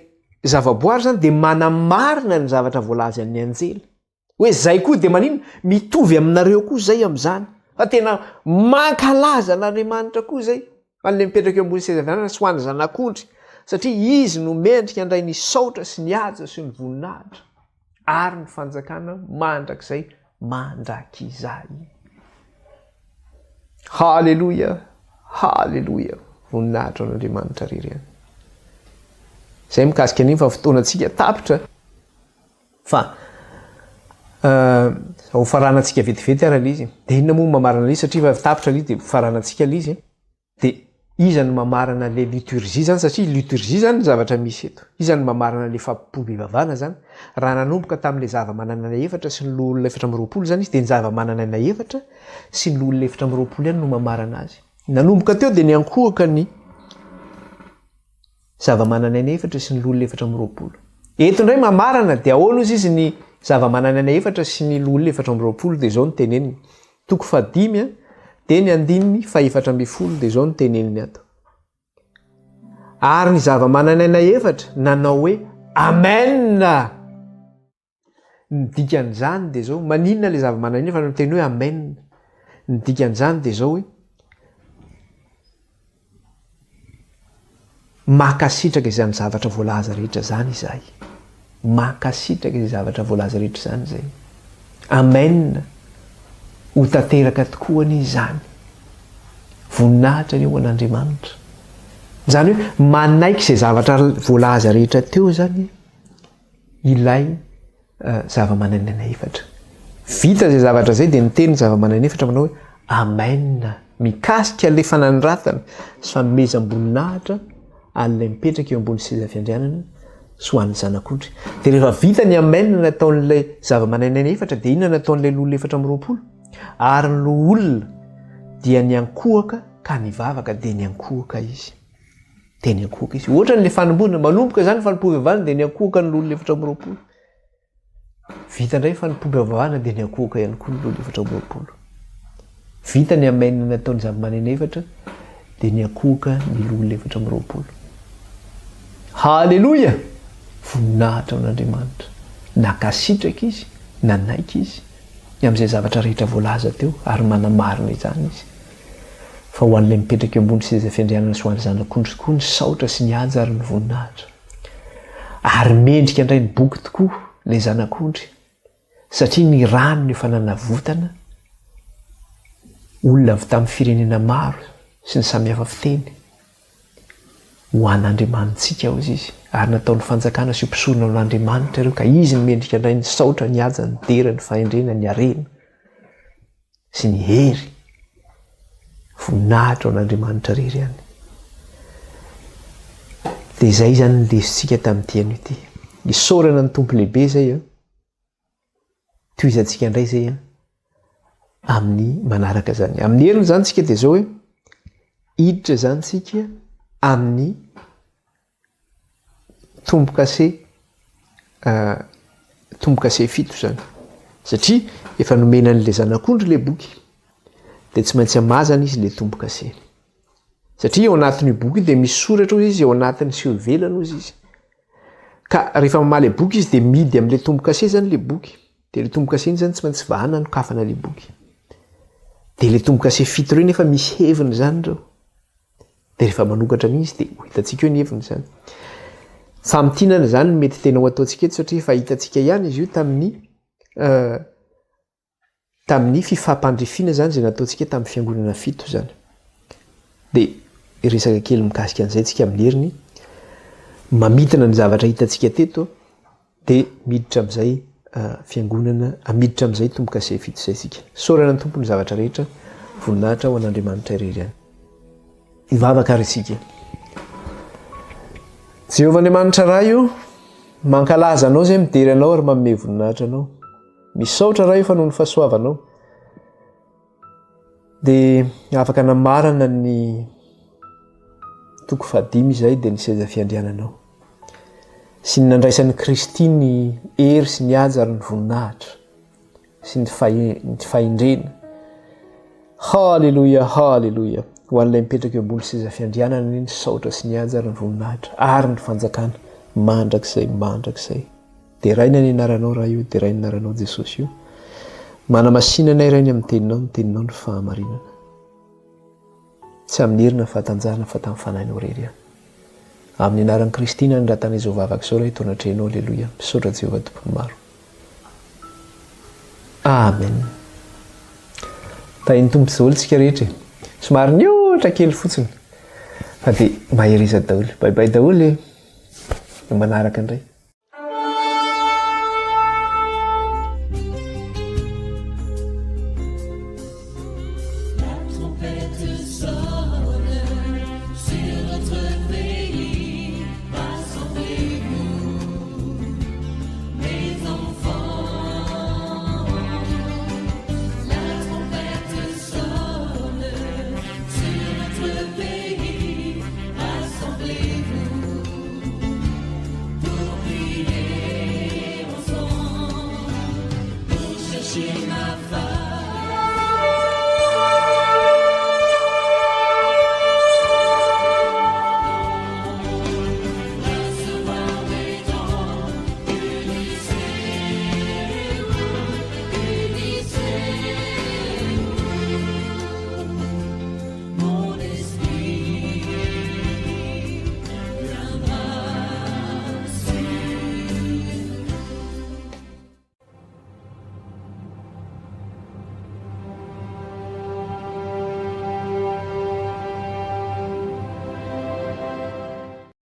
zavaboary izany dia manamarina ny zavatra voalazan'ny anjely. Hoe zay koa dia maninona? Mitovy aminareo koa zay amin'izany. Fa tena mankalaza an'Andriamanitra koa zay. Fa an'ilay mipetraka eo ambony seza fiandrianana sy ho an'ny Zanak'ondry. Satria Izy no mendrika handray ny saotra sy ny haja sy ny voninahitra ary ny fanjakana mandrakizay mandrakizay. Haleloia! Haleloia! Voninahitra ho an'Andriamanitra irery ihany. Zay mikasika an'iny fa fotoanantsika tapitra. Fa ho faranantsika vetivety ara ilay izy. Dia inona moa no mamarana ilay izy satria efa tapitra ilay izy dia faranantsika ilay izy. Dia iza no mamarana ilay liturgie izany satria liturgie izany ny zavatra misy eto. Iza no mamarana ilay fampompoam-pivavahana izany? Raha nanomboka tamin'ilay zava-manan'aina efatra sy ny loholona 24 izany izy dia ny zava-manan'aina efatra sy ny loholona 24 ihany no mamarana azy. Nanomboka teo dia niankohoka ny Zava-manan'aina efatra sy ny loholona 24. Eto indray mamarana dia ahoana ozy izy ny zava-manan'aina efatra sy ny loholona 24 dia izao no teneniny. Toko fahadimy dia ny andininy fahefatra ambin'ny folo dia izao no teneniny ato. Ary ny zava-manan'aina efatra nanao hoe Amen! Ny dikan'izany dia izao, maninona ilay zava-manan'aina fa miteny hoe amen? Ny dikan'izany dia izao hoe, mankasitraka izany zavatra voalaza rehetra izany izahay. Mankasitraka izay zavatra voalaza rehetra izany izay. Amen. Ho tanteraka tokoa anie izany. Voninahitra anie ho an'Andriamanitra. Izany hoe manaiky izay zavatra voalaza rehetra teo izany ilay zava-manan'aina efatra. Vita izay zavatra izay dia niteny ny zava-manan'aina efatra manao hoe Amen. Mikasika ilay fananoratana sy fanomezam-boninahitra an'ilay mipetraka eo ambony seza fiandrianana sy ho an'ny zanak'ondry. Dia rehefa vita ny Amen nataon'ilay zava-manan'aina efatra dia inona nataon'ilay loholona 24? Ary ny loholona dia niankohoka ka nivavaka dia niankohoka izy. Dia niankohoka izy. Ohatrany le fanombohana, manomboka izany fanompoam-pivavahana dia niankohoka ny loholona 24. Vita indray fanompoam-pivavahana dia niankohoka ihany koa ny loholona 24. Vita ny amen nataon'ny zava-maneno efatra dia niankohoka ny loholona 24. Haleloia! Voninahitra ho an'Andriamanitra. Nankasitraka izy, nanaiky izy ny amin'izay zavatra rehetra voalaza teo ary manamarina izany izy. Fa ho an'ilay mipetraka eo ambony seza fiandrianana sy ho an'ny Zanak'ondry tokoa ny saotra sy ny haja ary ny voninahitra. Ary mendrika handray ny boky tokoa ilay Zanak'ondry, satria ny rany no efa nanavotana olona avy tamin'ny firenena maro sy ny samihafa fiteny ho an'Andriamanitsika, hozy izy, ary nataony fanjakana sy ho mpisorona ho an'Andriamanitra ireo, ka izy no mendrika handray ny saotra, ny haja, ny dera, ny fahendrena, ny harena. sy ny hery, voninahitra ho an'Andriamanitra irery ihany. Dia izay izany ny lesontsika tamin'ity anio ity. Isaorana ny Tompo lehibe izay an. Tohizantsika indray izay an. Amin'ny manaraka izany. Amin'ny heriny izany tsika dia izao hoe hiditra izany tsika amin'ny Tombo-kase tombo-kase fito izany. Satria efa nomena an'ilay zanak'ondry ilay boky, dia tsy maintsy amazana izy ilay tombo-kase. Satria eo anatin'io boky io dia misy soratra hozy izy, eo anatiny sy eo ivelany hozy izy. Ka rehefa mamaly boky izy dia mihidy amin'ilay tombo-kase izany ilay boky. Dia ilay tombo-kase iny izany tsy maintsy vahana nokafana ilay boky. Dia ilay tombo-kase fito ireo nefa misy heviny izany ireo. Dia rehefa manokatra an'iny izy dia ho hitantsika eo ny heviny izany. Famintinana izany no mety tena ho ataontsika eto satria efa hitantsika ihany izy io tamin'ny eh, tamin'ny fifampandrifiana izany izay nataontsika tamin'ny fiangonana fito izany. Dia hiresaka kely mikasika an'izay tsika amin'ny heriny mamintina ny zavatra hitantsika teto dia miditra amin'izay fiangonana, miditra amin'izay tombo-kase fito izay isika. Isaorana ny Tompo ny zavatra rehetra, voninahitra ho an'Andriamanitra irery ihany. Hivavaka ary isika. Jehovah Andriamanitra Ray o, mankalaza Anao izay midera Anao ary manome voninahitra Anao. Misaotra Ray fa noho ny fahasoavanao dia afaka namarana ny toko fahadimy izay dia ny seza fiandriananao sy ny nandraisan'i Kristy ny hery sy ny haja ary ny voninahitra sy ny fahendrena. Haleloia, haleloia. Ho an'ilay mipetraka eo ambony seza fiandrianana anie ny saotra sy ny haja ary ny voninahitra ary ny fanjakana mandrakizay mandrakizay. Deraina ny anaranao Ray o, deraina ny anaranao Jesosy o. Manamasina anay Ray ny amin'ny teninao, ny teninao ny fahamarinana. Tsy amin'ny hery na fahatanjahana fa tamin'ny fanahinao irery ihany. Amin'ny anaran'i Kristy nanoratana izao vavaka izao Ray eto anatrehanao, Aleloia. Misaotra Jehovah Tompon'ny maro. Amen. Tahin'ny Tompo daholo tsika rehetra e. Somary nihoatra kely fotsiny. Fa dia mahereza daholo. Bye bye daholo e. Manaraka indray.